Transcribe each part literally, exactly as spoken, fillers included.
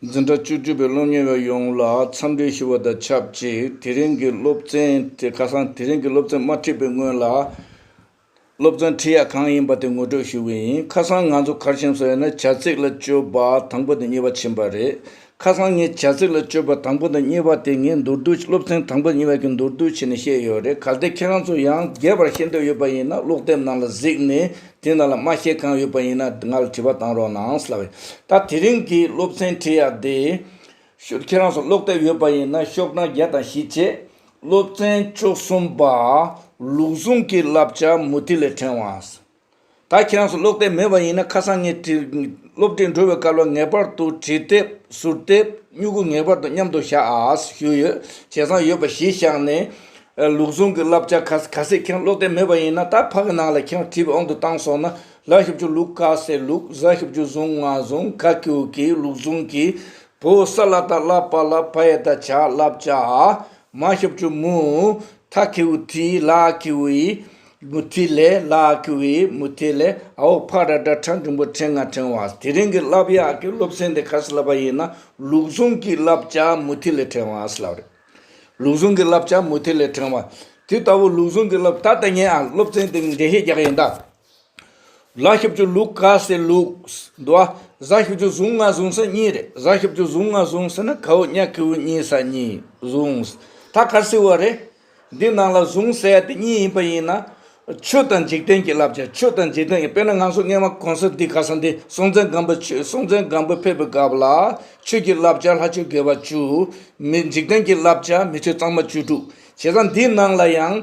འཛིན་གྲྭ་བཅུ་དྲུག་པའི་སློབ་གཉེར་བ་ཡོངས་ལ་འཚམས་འདྲི་ཞུ་བ་དང་ཆབས་ཅིག་དེ་རིང་གི་སློབ་ཚན་དེ་ཁ་སང་དེ་རིང་གི་སློབ་ཚན་མ་ཁྲིད་པའི་སྔོན་ལ། སློབ་ཚན་ཁྲིད་ཡག་གང་ཡིན་པ་དེ་ངོ་སྤྲོད་ཞུ་གི་ཡིན། ཁ་སང་ང་ཚོ་ག་རེ་ཕྱིན་སོང་ཡོད་ན། བྱ་ཚིག་ལ་དཔྱོད་པ་དང་པོ་དང་གཉིས་པ་ཕྱིན་པ་རེད། ཁ་སང་ངས་བྱ་ཚིག་ལ་དཔྱོད་པ་དང་པོ་དང་གཉིས་པ་དེ་ངས་མདོར་བསྡུས། སློབ་ཚན་དང་པོ་གཉིས་པ་གི་མདོར་བསྡུས་བྱས་ནས་བཤད་ཡོད་རེད། གལ་ཏེ་ཁྱེད་རང་ཚོ་ཡང་རྒྱས་པར་ཤེས་འདོད་ཡོད་པ་ཡིན་ན། ཀློག་དེབ་ནང་ལ་གཟིགས་ནས་དེ་ནང་ལ་མ་ཤེས་གང་ཡོད་པ་ཡིན་ན་ང་ལ་དྲི་བ་བཏང་རོགས་གནང་ལབ་པས། ད་དེ་རིང་གི་སློབ་ཚན་ཁྲིད་ཡག་དེ། ཤོག་ཁྱེད་རང་ཚོ་ཀློག་དེབ་ཡོད་པ་ཡིན་ན་ཤོག་གྲངས་བརྒྱ་དང་བཞི་བྱས། སློབ་ཚན་བཅུ་གསུམ་པ། ལུགས་ཟུང་གི་བསླབ་བྱ་མུ་ཏིག་ལས་ཕྲེང་བ། ད་ཁྱེད་རང་ཚོ་ཀློག་དེབ་མེད་པ་ཡིན་ན། ཁ་སང་ངས་བྲིས། སློབ་ཁྲིད་འགྲོ་བའི་སྐབས་ལ་ངེས་པར་དུ་བྲིས་དེབ། ཟུར་དེབ། སྨྱུ་གུ་ངེས་པར་དུ་མཉམ་དུ་བཞག་ཨ་ཞུས་ཡོད། བྱས་ཙང་ཡོད་པ་གཞི་བཞག་ནས། ཨ། ལུགས་ཟུང་གི་བསླབ་བྱ། གལ་གལ་སྲིད་ཁྱེད་རང་ཀློག་དེབ་མེད་པ་ཡིན་ན། ད་ཕ་གི་ནང་ལ་ཁྱེད་རང་བྲིས་པའི་དབང་དུ་བཏང་སོང་ན། ལ་ཞབས་ཀྱུ་ལུ་ག་ས་ལུག་ཟ་ཞབས་ཀྱུ་ཟུ་ང་ཟུང་། ག་གི་གུ་གི་ལུགས་ཟུང་གི་བོ་ས་ལ་བཏགས་བསླབ་པ་ལ་བ་ཡ་བཏགས་བྱ་བསླབ་བྱ། མ་ཞབས་ཀྱུ་མུ། ཐ་གི་གུ་ཐི། ལ་གི་གུ་ལི། མུ་ཐི་ལས། ལ་གི་གུ་ལི། མུ་ཐི་ལས། འ་འོག་ཕ་ར་སྒྲ་ཕྲ་འགྲེང་བུ་ཕྲེང་ང་ཕྲེང་བ། དེ་རིང་གི་བསླབ་ཡག་གི་སློབ་ཚན་དེ་ག་རེ་ལབ་པ་ཡིན་ན། ལུགས་ཟུང་གི་བསླབ་བྱ་མུ་ཏིག་ལས་ཕྲེང་བ་ལབ་རེད། ལུགས་ཟུང་གི་བསླབ་བྱ་མུ་ཏིག་ལས་ཕྲེང་བ། དེ་ལྟ་བུ་ལུགས་ཟུང་གི་བསླབ། ད་ལྟ་ངས་ཨ་སློབ་ཚན་དེ་འགྲེལ་བཤད་རྒྱག་གི་ཡིན་ད། ལ་ཞབས་ཀྱུ་ལུ་ག་ས་ལུག་འདུག་ཨ། ཟ་ཞབས་ཀྱུ་ཟུ་ང་ཟུང་ས་གཉིས་རེད། ཟ་ཞབས་ཀྱུ་ཟུ་ང་ཟུང་ཟེར་ན་ག་འོག་ཉ་གི་གུ་གཉིས་ས་གཉིས་ཟུང་། ད་ག་རེ་ཟེར་བ་རེད། འདི་ནང་ལ་ཟུང་ཟེར་ཡ་དེ་གཉིས་ཡིན་པ་ཡིན་ན། ཆོས་དང་འཇིག་རྟེན་གྱི་བསླབ་བྱ། ཆོས་དང་འཇིག་རྟེན་གྱི། དཔེར་ན་ང་ཚོ་སྔས་མ་གོང་ས་འདི་ག་ས་འདི་སྲོང་བཙན་སྒམ་པོ། ཆོས་སྲོང་བཙན་སྒམ་པོ་ཕེབས་པའི་སྐབས་ལ་ཆོས་ཀྱི་བསླབ་བྱ་ལྷ་ཆོས་དགེ་བ་བཅུ། མི་འཇིག་རྟེན་གྱི་བསླབ་བྱ་མི་ཆོས་གཙང་མ་བཅུ་དྲུག་བྱས་ཙང་འདི་ནང་ལ་ཡང་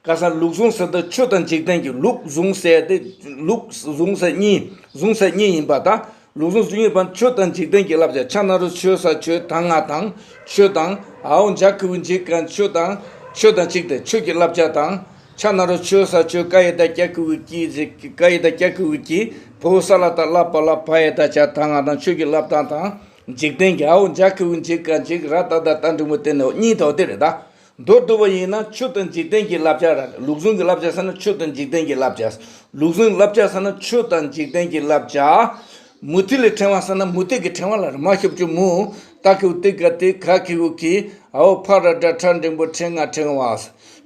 ག་ས་ལུགས་ཟུང་ཟེར་དུས་ཆོས་དང་འཇིག་རྟེན་གྱི། ལུགས་ཟུང་ཟེར་ཏེ་ལུགས་ཟུང་ཟེར་གཉིས། ཟུང་ཟེར་གཉིས་ཡིན་པ་དང་། ལུགས་ཟུང་ཟུང་ཡིན་པ་ཆོས་དང་འཇིག་རྟེན་གྱི་བསླབ་བྱ། ཆ་ན་རོ་ཆོ་ས་ཆོས་ད་ང་དང་། ཆོས་དང་། འ་འོག་འཇ་གི་གུ་འཇིག་ག་ཆོས་དང་། ཆོས་དང་གཅིག་སྟེ་ཆོས་ཀྱི་བསླབ་བྱ་དང་། ཆ་ན་རོ་ཆོ་ས་ཆོས། ཀ་ཡ་བཏགས་ཀྱ་གི་གུ་ཀྱི། ཀ་ཡ་བཏགས་ཀྱ་གི་གུ་ཀྱི། བོ་ས་ལ་བཏགས་བསླབ་པ་ལ་བ་ཡ་བཏགས་བྱ་ད་ང་དང་། ཆོས་ཀྱི་བསླབ་སྟངས་དང་། འཇིག་རྟེན་གྱི། འ་འོག་འཇ་གི་གུ་འཇིག་ག་འཇིག་ར་བཏགས་རྡ་རྡ་འགྲེང་བུ་ཏི་ནི་གཉིས་དོ་དེ་རེད་ད། མདོར་བསྡུ་བ་ཡིན་ན་ཆོས་དང་འཇིག་རྟེན་གྱི་བསླབ་བྱ་ར། ལུགས་ཟུང་གི་བསླབ་བྱ་ཟེར་ན་ཆོས་དང་འཇིག་རྟེན་གྱི་བསླབ་བྱ། ལུགས་ཟུང་གི་བསླབ་བྱ་ཟེར་ན་ཆོས་དང་འཇིག་རྟེན་གྱི་བསླབ་བྱ། མུ་ཏིག་ལས་ཕྲེང་བ་ཟེར་ན་མུ་ཏིག་གི་ཕྲེང་བ་ལ་རེད། མ་ཞབས་ཀྱུ་མུ། ཏ་གི་གུ་ཏི་ག་ཏི། ག་གི་གུ་གི། འ་འོག་ཕ་ར་སྒྲ་ཕྲ་འགྲེང་བུ་ཕྲེང་ང་ཕྲེང་བ།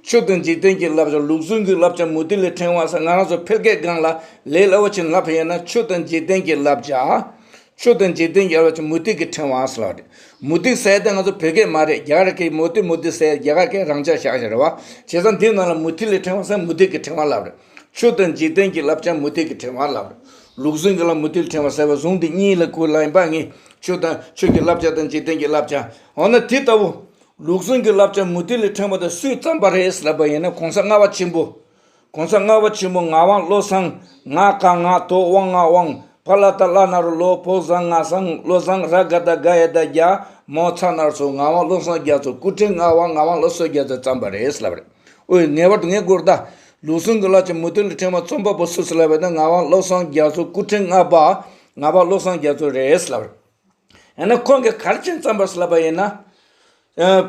ཆོས་དང་འཇིག་རྟེན་གྱི་བསླབ་བྱ། ལུགས་ཟུང་གི་བསླབ་བྱ་མུ་ཏིག་ལས་ཕྲེང་བ་ཟེར། ང་རང་ཚོ་ཕལ་སྐད་སྒང་ལ་ལས་སླ་བོ་ཆེ་ལབ་ཕེ་ཡིན་ན་ཆོས་དང་འཇིག་རྟེན་གྱི་བསླབ་བྱ། ཆོས་དང་འཇིག་རྟེན་གྱི་བསླབ་བྱ་མུ་ཏིག་གི་ཕྲེང་བ་ཟེར་བ་རེད། མུ་ཏིག་ཟེར་དེ་ང་ཚོ་བོད་སྐད་མ་རེད། རྒྱ་གར་སྐད་མོ་ཏི་མོ་ཏི་ཟེར། རྒྱ་གར་སྐད་རང་འཇགས་བཞག་བཞག་རེད་བ། བྱས་ཙང་འདི་ནང་ལ་མུ་ཏིག་ལས་ཕྲེང་བ་ཟེར་མུ་ཏིག་གི་ཕྲེང་བ་ལབ་རེད། ཆོས་དང་འཇིག་རྟེན་གྱི་བསླབ་བྱ་མུ་ཏིག་གི་ཕྲེང་བ་ལབ་རེད། ལུགས་ཟུང་གི་ལ་མུ་ཏིག་ལས་ཕྲེང་བ་ཟེར་བ་ཟུང་འདི་གཉིས་ལ་གོ་ལ་ཡིན་པ་ངས་ཆོས་དང་ཆོས་ཀྱི་བསླབ་བྱ་དང་འཇིག་རྟེན་གྱི་བསླབ་བྱ། འོ་ན་དེ་ལྟ་བུ། ལུགས་ཟུང་གི་བསླབ་བྱ་མུ་ཏིག་ལས་ཕྲེང་བ་དེ་སུས་བརྩམས་པ་རེད་ལབ་པ་ཡིན་ན། གོང་ས་ལྔ་པ་ཆེན་པོ། གོང་ས་ལྔ་པ་ཆེན་པོ་ངག་དབང་བློ་བཟང་། ང་ག་ང་དོ་དབང་ང་དབང་། ཕ་ལ་བཏགས་བླ་ན་རོ་བློ། བོ་ཟ་ང་ཟང་། བློ་བཟང་། ར་ག་བཏགས་རྒ་ཡ་བཏགས་རྒྱ། མོ་ཚ་ན་རོ་མཚོ། ངག་དབང་བློ་བཟང་རྒྱ་མཚོ། སྐུ་ཕྲེང་ལྔ་པ་ངག་དབང་བློ་བཟང་རྒྱ་མཚོས་བརྩམས་པ་རེད་ལབ་རེད། ཨོའི་ངེས་པར་དུ་ངས་དགོས་རེད་ད། ལུགས་ཟུང་གི་བསླབ་བྱ་མུ་ཏིག་ལས་ཕྲེང་བ་རྩོམ་པ་པོ་སུ་ཟེར་ལབ་པ་ཡིན་ན། ངག་དབང་བློ་བཟང་རྒྱ་མཚོ། སྐུ་ཕྲེང་ལྔ་པ་ངག་དབང་བློ་བཟང་རྒྱ་མཚོ་རེད་ལབ་རེད། ཡང་ན་ཁོང་གིས་ག་རེ་བྱས་བརྩམས་པ་ཟེར་ལབ་པ་ཡིན་ན། ཨ།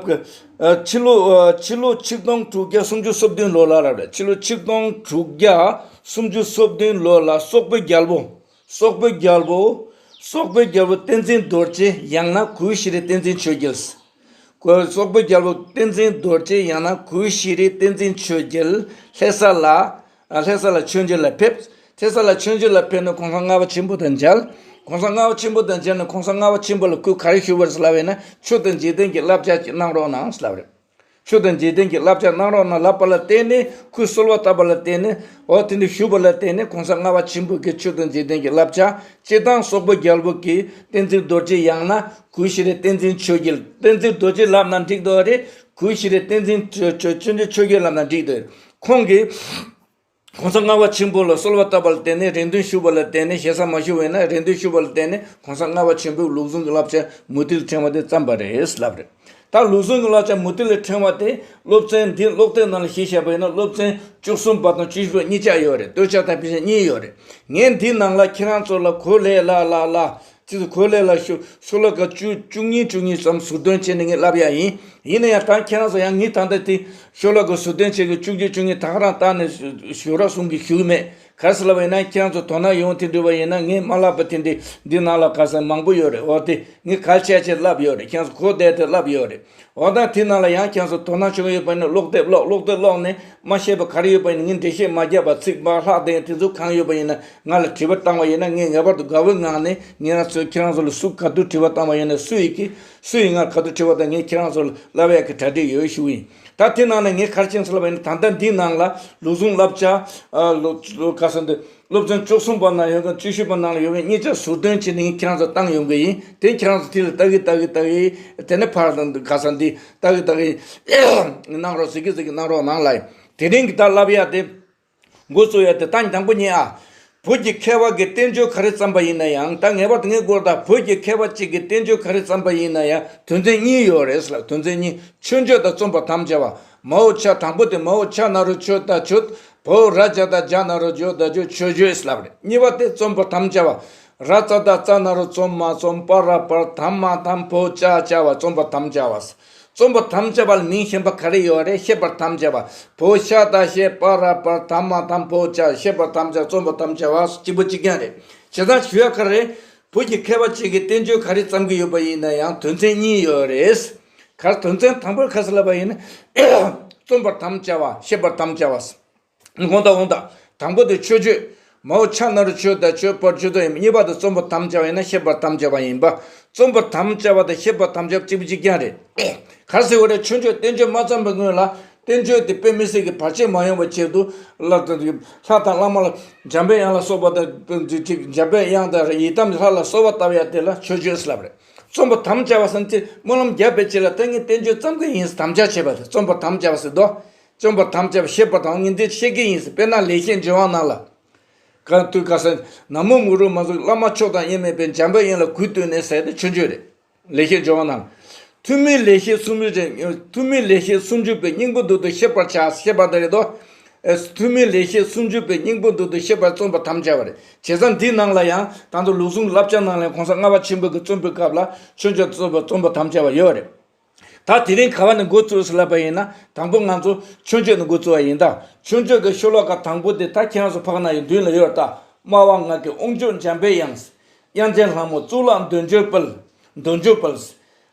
ཨ། ཕྱི་ལོ། ཨ། ཕྱི་ལོ་ཆིག་སྟོང་དྲུག་བརྒྱ་སུམ་ཅུ་སོ་བདུན་ལོ་ལ་རེད། ཕྱི་ལོ་ཆིག་སྟོང་དྲུག་བརྒྱ་སུམ་ཅུ་སོ་བདུན་ལོ་ལ་སོག་པོའི་རྒྱལ་པོ། སོག་པོའི་རྒྱལ་པོ། སོག་པོའི་རྒྱལ་པོ་བསྟན་འཛིན་རྡོ་རྗེ། ཡང་ན་གུ་ཤྲི་བསྟན་འཛིན་ཆོས་རྒྱལ། གུ། སོག་པོའི་རྒྱལ་པོ་བསྟན་འཛིན་རྡོ་རྗེ། ཡང་ན་གུ་ཤྲི་བསྟན་འཛིན་ཆོས་རྒྱལ་ལྷ་ས་ལ། ཨ། ལྷ་ས་ལ་ཆོས་འབྱོར་ལ་ཕེབས། ལྷ་ས་ལ་ཆོས་འབྱོར་ལ་ཕེབས་ནས་གོང་ས་ལྔ་པ་ཆེན་པོ་དང་མཇལ། གོང་ས་ལྔ་པ་ཆེན་པོ་དང་མཇལ་ནས་གོང་ས་ལྔ་པ་ཆེན་པོ་ལ་ཁོས་ག་རེ་ཞུས་པ་རེད་ལབ་པ་ཡིན་ན། ཆོས་དང་འཇིག་རྟེན་གྱི་བསླབ་བྱ་གནང་རོགས་གནང་ལབ་རེད། ཆོས་དང་འཇིག་རྟེན་གྱི་བསླབ་བྱ་གནང་རོགས་གནང་ལབ་པ་ལ་བརྟེན་ནས། ཁོས་གསོལ་བ་བཏབ་པ་ལ་བརྟེན་ནས། འོ་དེ་འདྲ་ཞུས་པ་ལ་བརྟེན་ནས་གོང་ས་ལྔ་པ་ཆེན་པོ་གིས་ཆོས་དང་འཇིག་རྟེན་གྱི་བསླབ་བྱ། སྤྱིར་བཏང་སོག་པོ་རྒྱལ་པོ་གི་བསྟན་འཛིན་རྡོ་རྗེ། ཡང་ན་གུ་ཤྲི་བསྟན་འཛིན་ཆོས་རྒྱལ། བསྟན་འཛིན་རྡོ་རྗེ་ལབ་ན་འགྲིག་འདུག་རེད། གུ་ཤྲི་བསྟན་འཛིན་ཆོས་ཆོས་ཆོས་འབྱོར་ཆོས་རྒྱལ་ལབ་ན་འགྲིག་འདུག་རེད། ཁོང་གིས་གོང་ས་ལྔ་པ་ཆེན་པོ་ལ་གསོལ་བ་བཏབ་པ་ལ་བརྟེན་ནས། རེ་འདུན་ཞུས་པ་ལ་བརྟེན་ནས། ཞེ་ས་མ་ཞུས་པ་ཡིན་ན། རེ་འདུན་ཞུས་པ་ལ་བརྟེན་ནས་གོང་ས་ལྔ་པ་ཆེན་པོས་ལུགས་ཟུང་གི་བསླབ་བྱ་མུ་ཏིག་ལས་ཕྲེང་བ་དེ་བརྩམས་པ་རེད་ལབ་རེད། ད་ལུགས་ཟུང་གི་བསླབ་བྱ་མུ་ཏིག་ལས་ཕྲེང་བ་དེ་སློབ་ཚན་འདི་ཀློག་དེབ་ནང་ལ་གཞི་བཞག་པ་ཡིན་ན། སློབ་ཚན་བཅུ་གསུམ་པ་དང་བཅུ་བཞི་པ་གཉིས་ཆ་ཡོད་རེད། སྟོད་ཆ་དང་དཔེ་ཆ་གཉིས་ཡོད་རེད། ངས་འདི་ནང་ལ་ཁྱེད་རང་ཚོ་ལ་གོ་ལེ་ལ་ལ་ལ། ཅི་ཟེར། གོ་ལེ་ལ་ཤོ་ཤོ་ལོ་ཀ་བཅུ་བཅུ་གཉིས་བཅུ་གཉིས་ཙམ་ཟུར་འདོན་བྱས་ནས་ངས་ལབ་ཡ་ཡིན། ཡིན་ན་ཡང་ད་ཁྱེད་རང་ཚོ་ཡང་ངས་ད་ལྟ་དེ་ཤོ་ལོ་ཀ་ཟུར་འདོན་བྱེད་ཀྱི་བཅུ་གཅིག་བཅུ་གཉིས་ད་ག་རང་བཏང་ནས་ཞོ་ར་གསུང་གི་ཞུ་གི་མེད། ག་རེ་ཟེར་ལབ་པ་ཡིན་ན། ཁྱེད་རང་ཚོ་དོ་སྣང་ཡོང་དེ་འདྲ་བ་ཡིན་ན། ངས་མ་ལབ་པ་དེ་འདྲ་འདི་ནང་ལ་ག་ས་མང་པོ་ཡོད་རེད། འོ་དེ་ངས་གལ་ཆེ་ཆེ་ལབ་ཡོད་རེད། ཁྱེད་རང་ཚོ་གོ་བདེ་བདེ་ལབ་ཡོད་རེད། འོ་ད་དེ་ནང་ལ་ཡང་ཁྱེད་ཚོ་དོ་སྣང་བྱུང་ཡོད་པ་ཡིན་ན། ཀློག་དེབ་ཀློག་ཀློག་དེབ་ཀློག་ནས་མ་ཤེས་པ་ག་རེ་ཡོད་པ་ཡིན་ན། ངས་འགྲེལ་བཤད་མ་བརྒྱབ་པ། ཚིག་མ་ལྷག་དེ་དེ་ཚོ་གང་ཡོད་པ་ཡིན་ན། ང་ལ་དྲི་བ་བཏང་བ་ཡིན་ན། ངས་ངེས་པར་དུ་དགའ་བོའི་ངང་ནས་ངས་རང་ཚོ་ཁྱེད་རང་ཚོ་ལ་སུ་ག་དུས་དྲི་བ་བཏང་བ་ཡིན་ན། སུ་ཡིས་ཀྱིས་སུ་ཡིས་ང་ག་དུས་དྲི་བ་བཏང་། ངས་ཁྱེད་རང་ཚོ་ལ་ལབ་ཡག་གི་གྲ་སྒྲིག་ཡོད་ཞུ་གི་ཡིན། ད་དེ་ནང་ནས་ངས་ག་རེ་བྱས་ཟེར་ལབ་པ་ཡིན་ན། ད་ལྟ་འདི་ནང་ལ་ལུགས་ཟུང་བསླབ་བྱ། ཨ་ལོ་ལོ་ག་ས་འདི་སློབ་ཚན་བཅུ་གསུམ་པ་ནང་ཡོད་མཁན། བཅུ་བཞི་པ་ནང་ལ་ཡོད་མཁན་གཉིས་ཆ་ཟུར་འདོན་བྱས་ནས་ངས་ཁྱེད་རང་ཚོ་བཏང་ཡོང་གི་ཡིན། དེ་ཁྱེད་རང་ཚོ་དེ་ལ་ལྟ་གི་ལྟ་གི་ལྟ་གི། དེ་ནས་ཕར་ལ་ག་ས་འདི་ལྟ་གི་ལྟ་གི་གནང་རོགས། གཟིགས་གི་གཟིགས་གི་གནང་རོགས་གནང་ལ། དེ་རིང་གི་ད་ལབ་ཡ་དེ། འགོ་བཙུགས་ཡ་དེ་ད་དང་པོ་ཉིད་ཨ། བོད་ཀྱི་མཁས་པ་གིས་བསྟན་བཅོས་ག་རེ་བརྩམས་པ་ཡིན་ན་ཡང་། ད་ངེས་པར་དུ་ངས་གོ་ད། བོད་ཀྱི་མཁས་པ་གཅིག་གིས་བསྟན་བཅོས་ག་རེ་བརྩམས་པ་ཡིན་ན་ཡང་། དོན་ཚན་གཉིས་ཡོད་རེད་ཟེར་ལ། དོན་ཚན་གཉིས། མཆོད་བརྗོད་དང་རྩོམ་པར་དམ་བཅའ་བ། མའོ་ཆ། དང་པོ་དེ་མའོ་ཆ་ན་རོ་མཆོ་ད་མཆོད། བའོ་ར་ཇ་ད་བྱ་ན་རོ་བྱོ་ད་བྱོད། མཆོད་བརྗོད་ཟེར་ལབ་རེད། གཉིས་པ་དེ་རྩོམ་པར་དམ་བཅའ་བ། ར་ཙ་ད་རྩ་ན་རོ་རྩོ་མ་རྩོམ། པ་ར་པར། དམ་མ་དམ། བའོ་ཅ་བཅའ་བ། རྩོམ་པར་དམ་བཅའ་བ། རྩོམ་པར་དམ་བཅའ་བ་ལ་མིང་གཞན་པ་ག་རེ་ཡོད་རེད། བཤད་པར་དམ་བཅའ་བ། བའོ་ཤ་ད་བཤད། པ་ར་པར། དམ་མ་དམ། བའོ་ཅ། བཤད་པར་དམ་བཅའ། རྩོམ་པར་དམ་བཅའ་བ། གཅིག་པ་གཅིག་རྐྱང་རེད། བྱས་ཙང་ཞུ་ཡ་ག་རེ་རེད། བོད་ཀྱི་མཁས་པ་གཅིག་གིས་བསྟན་བཅོས་ག་རེ་བརྩམས་ཀྱི་ཡོད་པ་ཡིན་ན་ཡང་། དོན་ཚན་གཉིས་ཡོད་རེད། ག་རེ། དོན་ཚན་དང་པོར་ག་རེ་ཟེར་ལབ་པ་ཡིན་ན། རྩོམ་པར་དམ་བཅའ་བ། བཤད་པར་དམ་བཅའ་བ། འོང་ད་འོང་ད། དང་པོ་དེ་མཆོད་བརྗོད། མའོ་ཆ་ན་རོ་མཆོ་ད་མཆོད། པར་མཆོད་དོ་ཡིན། གཉིས་པ་དེ་རྩོམ་པར་དམ་བཅའ་བ་ཡིན་ན་བཤད་པར་དམ་བཅའ་བ་ཡིན་པ། རྩོམ་པར་དམ་བཅའ་བ་དང་བཤད་པར་དམ་བཅའ་བ་གཅིག་པ་གཅིག་རྐྱང་རེད། ག་རེ་ཟེར་བ་རེད། མཆོད་བརྗོད་བསྟན་བཅོས་མ་བརྩམས་པའི་སྔོན་ལ། བསྟན་བཅོས་དེ་དཔེ་མི་སྲིད་ཀྱི་བར་ཆད་མ་ཡོང་བའི་ཆེད་དུ། ལྷ་དང་ལྷ་དང་བླ་མ་ལ། འཇམ་པའི་དབྱངས་ལ་སོགས་པ་དང་། འཇམ་པའི་དབྱངས་དང་ཡི་དམ་ལྷ་ལ་གསོལ་བ་བཏབ་ཡ་དེ་ལ་མཆོད་བརྗོད་ཟེར་ལབ་རེད། རྩོམ་པར་དམ་བཅའ་བ་ཟེར་ན་དེ་སྨོན་ལམ་བརྒྱབ་པའི་རྗེས་ལ། ད་ངས་བསྟན་བཅོས་བརྩམ་གི་ཡིན་ཟེར་དམ་བཅའ་བྱས་པ་དེ་རྩོམ་པར་དམ་བཅའ་བ་ཟེར་དོ། རྩོམ་པར་དམ་བཅའ་བ། བཤད་པར་དང་། ངས་འདི་བཤད་ཀྱི་ཡིན་ཟེར། དཔེར་ན་ལེགས་བཤད་ལྗོན་དབང་ནང་ལ། ག་དུས་ག་ས་ན་མོ་གུ་རུ་མ་ཟུག། བླ་མ་མཆོག་དང་དབྱེར་མེད་པའི། འཇམ་པའི་དབྱངས་ལ་གུས་བཏུད་ནས་ཟེར་ཏེ་མཆོད་བརྗོད་རེད། ལེགས་བཤད་ལྗོན་དབང་ནང་། ཐུན་མིན་ལེགས་བཤད་སུམ་ཅུ་རེད། ཐུན་མིན་ལེགས་བཤད་སུམ་ཅུ་པའི་སྙིང་པོ་འདུག་ཏུ་བཤད་པར་བྱ། བཤད་པ་དེ་རེད་དོ། ཨེ། ཐུན་མིན་ལེགས་བཤད་སུམ་ཅུ་པའི་སྙིང་པོ་འདུག་ཏུ་བཤད་པར་རྩོམ་པར་དམ་བཅའ་བ་རེད། བྱས་ཙང་འདི་ནང་ལ་ཡང་ད་ཚོ་ལུགས་ཟུང་བསླབ་བྱ་ནང་ལ་གོང་ས་ལྔ་པ་ཆེན་པོ་གི་རྩོམ་པའི་སྐབས་ལ་མཆོད་བརྗོད་རྩོམ་པར་རྩོམ་པར་དམ་བཅའ་བ་ཡོད་རེད། ད་དེ་རིང་ག་བ་ནས་འགོ་བཙུགས་ཟེར་ལབ་པ་ཡིན་ན། དང་པོ་ང་ཚོ་མཆོད་བརྗོད་ནས་འགོ་བཙུགས་པ་ཡིན་ད། མཆོད་བརྗོད་ཀྱི་ཤོ་ལོ་ཀ་དང་པོ་དེ་ད་ཁྱེད་རང་ཚོ་ཕག་ན་ཡི་མདུན་ལ་ཡོད་ད། སྨྲ་བ་ངག་གི་དབང་ཕྱུག་འཇམ་པའི་དབྱངས། དབྱངས་ཅན་ལྷ་མོ་གཙུག་ལག་འདོད་འཇོ་དཔལ། འདོད་འཇོ་དཔལ།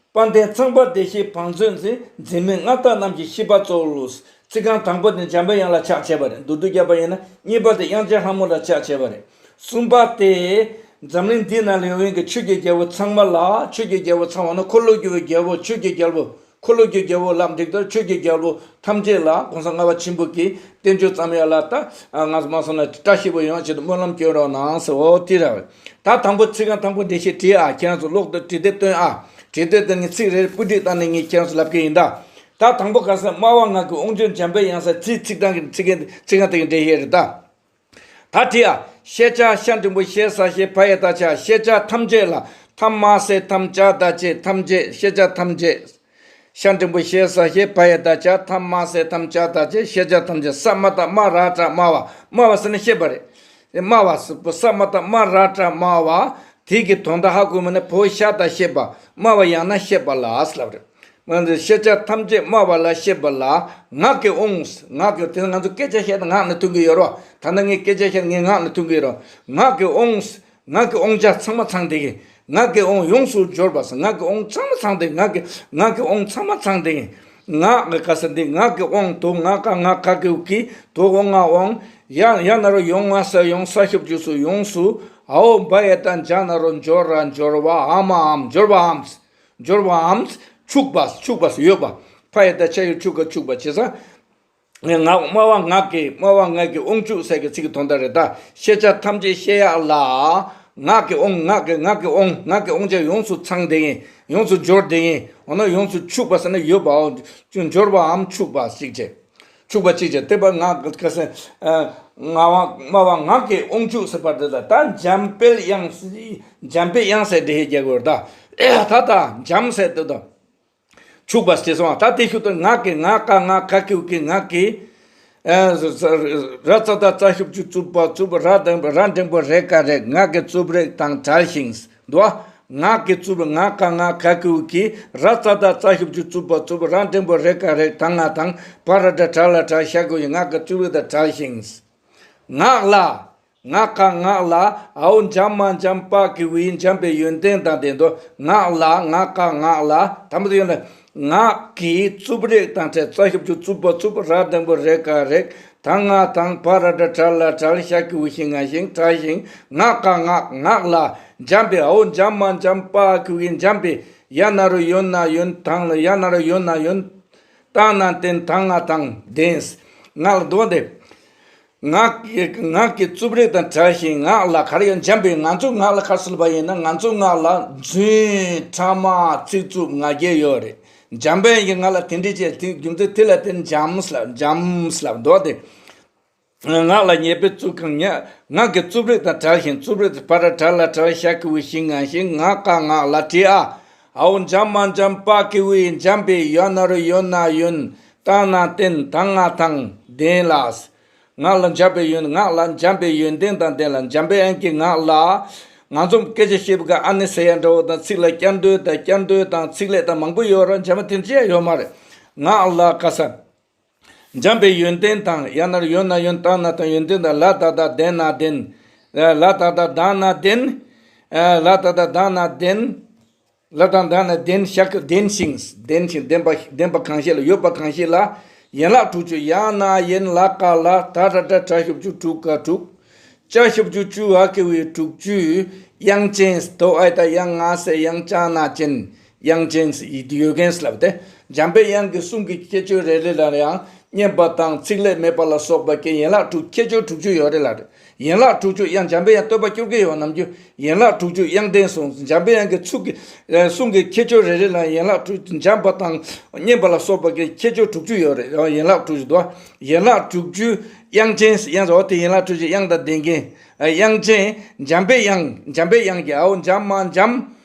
དཔལ་ལྡན་ཚངས་པ་བདེ་གཤེགས་བང་མཛོད་འཛིན། འཛིན་མའི་མངའ་བདག་རྣམས་ཀྱི་བཞི་པ་གཙོ་བོ་ལོ། ཚིག་རྐང་དང་པོ་དེ་འཇམ་པའི་དབྱངས་ལ་ཕྱག་བྱས་པ་རེད། མདོར་བསྡུས་བརྒྱབ་པ་ཡིན་ན། གཉིས་པ་དེ་དབྱངས་ཅན་ལྷ་མོ་ལ་ཕྱག་བྱས་པ་རེད། གསུམ་པ་དེ། འཛམ་གླིང་འདི་ནང་ལ་ཡོད་མཁན་གྱི་ཆོས་ཀྱི་རྒྱལ་པོ་ཚང་མ་ལ། ཆོས་ཀྱི་རྒྱལ་པོ་ཚང་མ་ནི་འཁོར་ལོས་སྒྱུར་བའི་རྒྱལ་པོ། ཆོས་ཀྱི་རྒྱལ་པོ། འཁོར་ལོས་སྒྱུར་རྒྱལ་པོ་ལབ་འགྲིག་ད། ཆོས་ཀྱི་རྒྱལ་པོ་ཐམས་ཅད་ལ་གོང་ས་ལྔ་པ་ཆེན་པོ་གིས་བསྟན་བཅོས་བརྩམས་ཡ་ལ་ད། ང་ཚོ་མ་སོང་ན་བཀྲ་ཤིས་པོ་ཡོང་ཆེད་དུ་སྨོན་ལམ་སྐྱོན་རོགས་གནང་ཟེར། འོ་དེ་ར་བས། ད་དང་པོ་ཚིག་རྐང་དང་པོ་འགྲེལ་བཤད་བྲིས་ཨ། ཁྱེད་རང་ཚོ་ཀློག་དུ་བྲིས་ཏེ་སྟོན་ཨ། བྲིས་ཏེ་སྟོན་ནས་ཚིག་རེ་རེ་སྤུ་སྒྲིག་བཏང་ནས་ངས་ཁྱེད་རང་ཚོ་ལབ་ཀྱི་ཡིན་ད། ད་དང་པོ་ག་ས། སྨྲ་བ་ངག་གི་དབང་ཕྱུག་འཇམ་པའི་དབྱངས་ཟེར། ཚིག་ཚིག་རྐང་གི་ཚིག་རྐང་ཚིག་རྐང་དེ་གི་འགྲེལ་བཤད་རེད་ད། ད་བྲིས་ཨ། ཤེས་བྱ་ཤ་འགྲེང་བུ་ཤེ་ས་ཤེས། བ་ཡ་བཏགས་བྱ། ཤེས་བྱ་ཐམས་ཅད་ལ། ཐ་མ་སེ་ཐམ་བྱ་བཏགས་བྱེད་ཐམས་ཅད། ཤེས་བྱ་ཐམས་ཅད། ཤ་འགྲེང་བུ་ཤེ་ས་ཤེས། བ་ཡ་བཏགས་བྱ། ཐ་མ་སེ་ཐམ་བྱ་བཏགས་བྱེད། ཤེས་བྱ་ཐམས་ཅད། ས་མ་བཏགས་སྨ་ར་སྲ་སྨྲ་བ། སྨྲ་བ་ཟེར་ན་ཤེས་པ་རེད། སྨྲ་བ་ཟེར་བ། ས་མ་བཏགས་སྨ་ར་སྲ་སྨྲ་བ། དེ་གི་དོན་དག་ཧ་གོ་མིན་ན་བའོ་ཤ་ད་ཤེས་པ། སྨྲ་བ་ཡང་ན་ཤེས་པ་ལ་ཟེར་ལབ་རེད། ང་ཚོས་ཤེས་བྱ་ཐམས་ཅད་སྨྲ་བ་ལ་ཤེས་པ་ལ། ངག་གི་དབང་། ངག་གི་དེ་ང་ཚོ་སྐད་ཆ་བཤད་ན་ངག་ནས་ཐོན་གི་ཡོད་རོ། ད་ནི་ངས་སྐད་ཆ་བཤད་ན་ངའི་ངག་ནས་ཐོན་གི་ཡོད་རོ། ངག་གི་དབང་། ངག་གི་དབང་ཆ་ཚང་མ་ཚང་བསྡད་གི། ངག་གི་དབང་ཡོངས་སུ་འབྱོར་བ་ཟེར། ངག་གི་དབང་ཚང་མ་ཚང་བསྡད། ངག་གི་ངག་གི་དབང་ཚང་མ་ཚང་བསྡད་གི། ངག་གི་ག་ས་འདི་ངག་གི་དབང་དུ། ང་ག་ང་ག་གི་གུ་གི། དུ་འོ་ང་དབང་། ཡ་ཡ་ན་རོ་ཡོ་ང་ས་ཡོང་། ས་ཞབས་ཀྱུ་སུ་ཡོངས་སུ། འ་འོ་བ་ཡ་བཏགས་འབྱ་ན་རོ་འབྱོ་ར་འབྱོར་བའམ། འམ་འབྱོར་བའམ། འབྱོར་བའམ། ཕྱུག་པ། ཕྱུག་པ་ཟེར་ཡོད་པ། ཕ་ཡ་བཏགས་ཕྱ་ཡ་ཕྱུག་ག་ཕྱུག་པ་བྱས་ཙང་། ངག་སྨྲ་བ་ངག་གི། སྨྲ་བ་ངག་གི་དབང་ཕྱུག་ཟེར་གི་ཚིག་གི་དོན་དག་རེད་ད། ཤེས་བྱ་ཐམས་ཅད་ཤེས་ཡག་ལ། ངག་གི་དབང་། ངག་གི་ངག་གི་དབང་། ངག་གི་དབང་ཆ་ཡོངས་སུ་ཚང་བསྡད་མཁན། ཡོངས་སུ་འབྱོར་བསྡད་མཁན། འོ་ན་ཡོངས་སུ་ཕྱུག་པ་ཟེར་ན་ཡོད་པའོ། འབྱོར་བའམ་ཕྱུག་པ་ཞིག་བྱས། ཕྱུག་པ་གཅིག་བྱས། དེ་བ་ང་ག་ས། ཨ། ངག་པ་སྨྲ་བ་ངག་གི་དབང་ཕྱུག་ཟེར་བ་དེ་ལ་ད་འཇམ་དཔལ་དབྱངས། འཇམ་དཔལ་དབྱངས་ཟེར་འགྲེལ་བཤད་རྒྱག་དགོས་རེད་ད། ད་ལྟ་འཇམ་ཟེར་དེ་དང་། ཕྱུག་པ་ཞེས་སོང་བ། ད་དེ་ཤུགས་དུ་ངག་གི། ང་ག་ང་ག་གི་གུ་གི། ངག་གི། ཨ། ར་ཙ་བཏགས་རྩ་ཞབས་ཀྱུ་རྩུབ་པ། རྩུབ། ར་འགྲེང་བུ་ར་འགྲེང་བུ་རེ་ག་རེག། ངག་གི་རྩུབ་རེག་དང་བྲལ་ཞིང་། འདུག་བ། ངག་གི་རྩུབ། ང་ག་ང་ག་གི་གུ་གི། ར་ཙ་བཏགས་རྩ་ཞབས་ཀྱུ་རྩུབ་པ། རྩུབ། ར་འགྲེང་བུ་རེ་ག་རེག་དང་ང་དང་། བ་ར་བཏགས་བྲ་ལ་བྲལ། ཞ་གི་གུ་གི། ངག་གི་རྩུབ་རེག་དང་བྲལ་ཞིང་། ངག་ལ། ངག་ག་ངག་ལ། འའོ་འཇམ་མ་འཇམ་པ་གི་འི་འཇམ་པའི་ཡོན་ཏན་དང་ལྡན་དོ། ངག་ལ། ངག་ག་ངག་ལ། དང་པོ་དེ་ཡོད་ན། ངག་གི་རྩུབ་རེག་དང་བྲལ། ཙ་ཞབས་ཀྱུ་རྩུབ་པ་རྩུབ། ར་འགྲེང་བུ་རེ་ག་རེག་ད་ང་དང་། བ་ར་བཏགས་བྲ་ལ་བྲལ། ཞ་གི་འི་ཞི་ང་ཞིང་། བྲལ་ཞིང་། ངག་ག་ངག་ངག་ལ། འཇམ་པའི། འའོ་འཇམ་མ་འཇམ་པ་གི་འི་འཇམ་པའི། ཡ་ན་རོ་ཡོ་ན་ཡོན། དང་ལ། ཡ་ན་རོ་ཡོ་ན་ཡོན། ཏ་ན་ཏན། དང་ང་དང་། ལྡན། ངག་ལ་འདུག་སྟེ། ངག་གི་ངག་གི་རྩུབ་རེག་དང་བྲལ་ཞིང་། ངག་ལ་ག་རེ་ཡོད། འཇམ་པའི། ང་ཚོ་ངག་ལ་ག་རེ་ཟེར་བ་ཡིན་ན། ང་ཚོ་ངག་ལ་རྫུན། ཕྲ་མ། ཚིག་རྩུབ། ང་རྒྱལ་ཡོད་རེད། འཇམ་པའི་དབྱངས་ཀྱིས་ང་ལ་དེ་འདྲ་བྱས། དེ་རྒྱུ་མཚན་དེ་ལ་བརྟེན་འཇམ་ལབ། འཇམ་ལབ་འདུག་སྟེ། ངག་ལ་ཉེས་པའི་རྩུབ་གང་ཉག །ངག་གི་རྩུབ་རེག་དང་བྲལ་ཞིང་། རྩུབ་རེག་དང་། བ་ར་བཏགས་བྲ་ལ་བྲལ། ཞ་གི་འི་ཞི་ང་ཞིང་། ངག་ག་ངག་ལ་བྲལ། ཨ། འའོ་འཇམ་མ་འཇམ་པ་གི་འི་འཇམ་པའི། ཡ་ན་རོ་ཡོ་ན་ཡོན། ཏ་ན་ཏན། དང་ང་དང་། ལྡན་ལ། ངག་ལ་འཇམ་པའི་ཡོན། ངག་ལ་འཇམ་པའི་ཡོན་ཏན་དང་ལྡན་ལ། འཇམ་པའི་དབྱངས་ཀྱིས་ངག་ལ། ང་ཚོ་སྐད་ཆ་བཤད་པ་ག་ཨ་ནི་ཟེར་ཡ་འདྲ་བོ་དང་། ཚིག་ལ་བསྐྱར་ཟློས་དང་། བསྐྱར་ཟློས་དང་། ཚིག་ལེགས་དང་མང་པོ་ཡོད་ར། འཇམ་པ་དེ་འདྲ་ཡོད་མ་རེད། ངག་ལ་ག་ས། འཇམ་པའི་ཡོན་ཏན་དང་། ཡ་ན་རོ་ཡོ་ན་ཡོན། ཏ་ན་ཏན། ཡོན་ཏན་དང་། ལ་ད་བཏགས་ལྡན་ན་ལྡན། ལ་ད་བཏགས་ལྡན་ན་ལྡན། ལ་ད་བཏགས་ལྡན་ན་ལྡན། ལ་དང་ལྡན་ན་ལྡན། ཞ་གི་ལྡན་ཞིང་། ལྡན་ཞིང་། ལྡན་པ། ལྡན་པ་གང་ཞིག་ལ། ཡོད་པ་གང་ཞིག་ལ། ཡན་ལག་དྲུག་ཅུ། ཡ་ན་ཡན། ལ་ག་ལ། ད་ར་བཏགས་དྲ། ཞབས་ཀྱུ་དྲུ་ག་དྲུག །ཅ་ཞབས་ཀྱུ་ཅུ། འ་གི་འི་དྲུག་ཅུ། དབྱངས་ཅན། དོ་ཨའི་ད་དབྱངས། ང་ས་དབྱངས། ཅ་ན་ཅན། དབྱངས་ཅན་ཡོད་མཁན་ལབ་སྟེ། འཇམ་པའི་དབྱངས་ཀྱི་གསུང་གི་ཁྱད་ཆོས་རེ་རེ་ལ་ཡང་སྙན་པ་དང་ཚིག་ལེགས་མེད་པ་ལ་སོགས་པ་གི་ཡན་ལག་དྲུག་ཁྱད་ཆོས་དྲུག་ཅུ་ཡོད་རེད་ལབ་རེད། ཡན་ལག་དྲུག་ཅུ། དབྱངས། འཇམ་པའི་དབྱངས་བསྟོད་པ་སྐྱོར་གྱི་ཡོད་ནམ་རྒྱུན། ཡན་ལག་དྲུག་ཅུ་དབྱངས་ལྡན་གསུངས། འཇམ་པའི་དབྱངས་ཀྱི་ཚིག་གི་ཨ་གསུང་གི་ཁྱད་ཆོས་རེ་རེ་ལ་ཡན་ལག་དྲུག་ཅུ། འཇམ་པ་དང་སྙན་པ་ལ་སོགས་པ་གི་ཁྱད་ཆོས་དྲུག་ཅུ་ཡོད་རེད། ཡང་ཡན་ལག་དྲུག་ཅུ་འདུག །ཡན་ལག་དྲུག་ཅུ། དབྱངས་ཅན། དབྱངས་ཟེར་བ་དེ་ཡན་ལག་དྲུག་ཅུ་དབྱངས་དང་ལྡན་མཁན། ཨ་དབྱངས་ཅན། འཇམ་པའི་དབྱངས། འཇམ་པའི་དབྱངས་ཀྱི། འའོ་འཇམ་མ་འཇམ།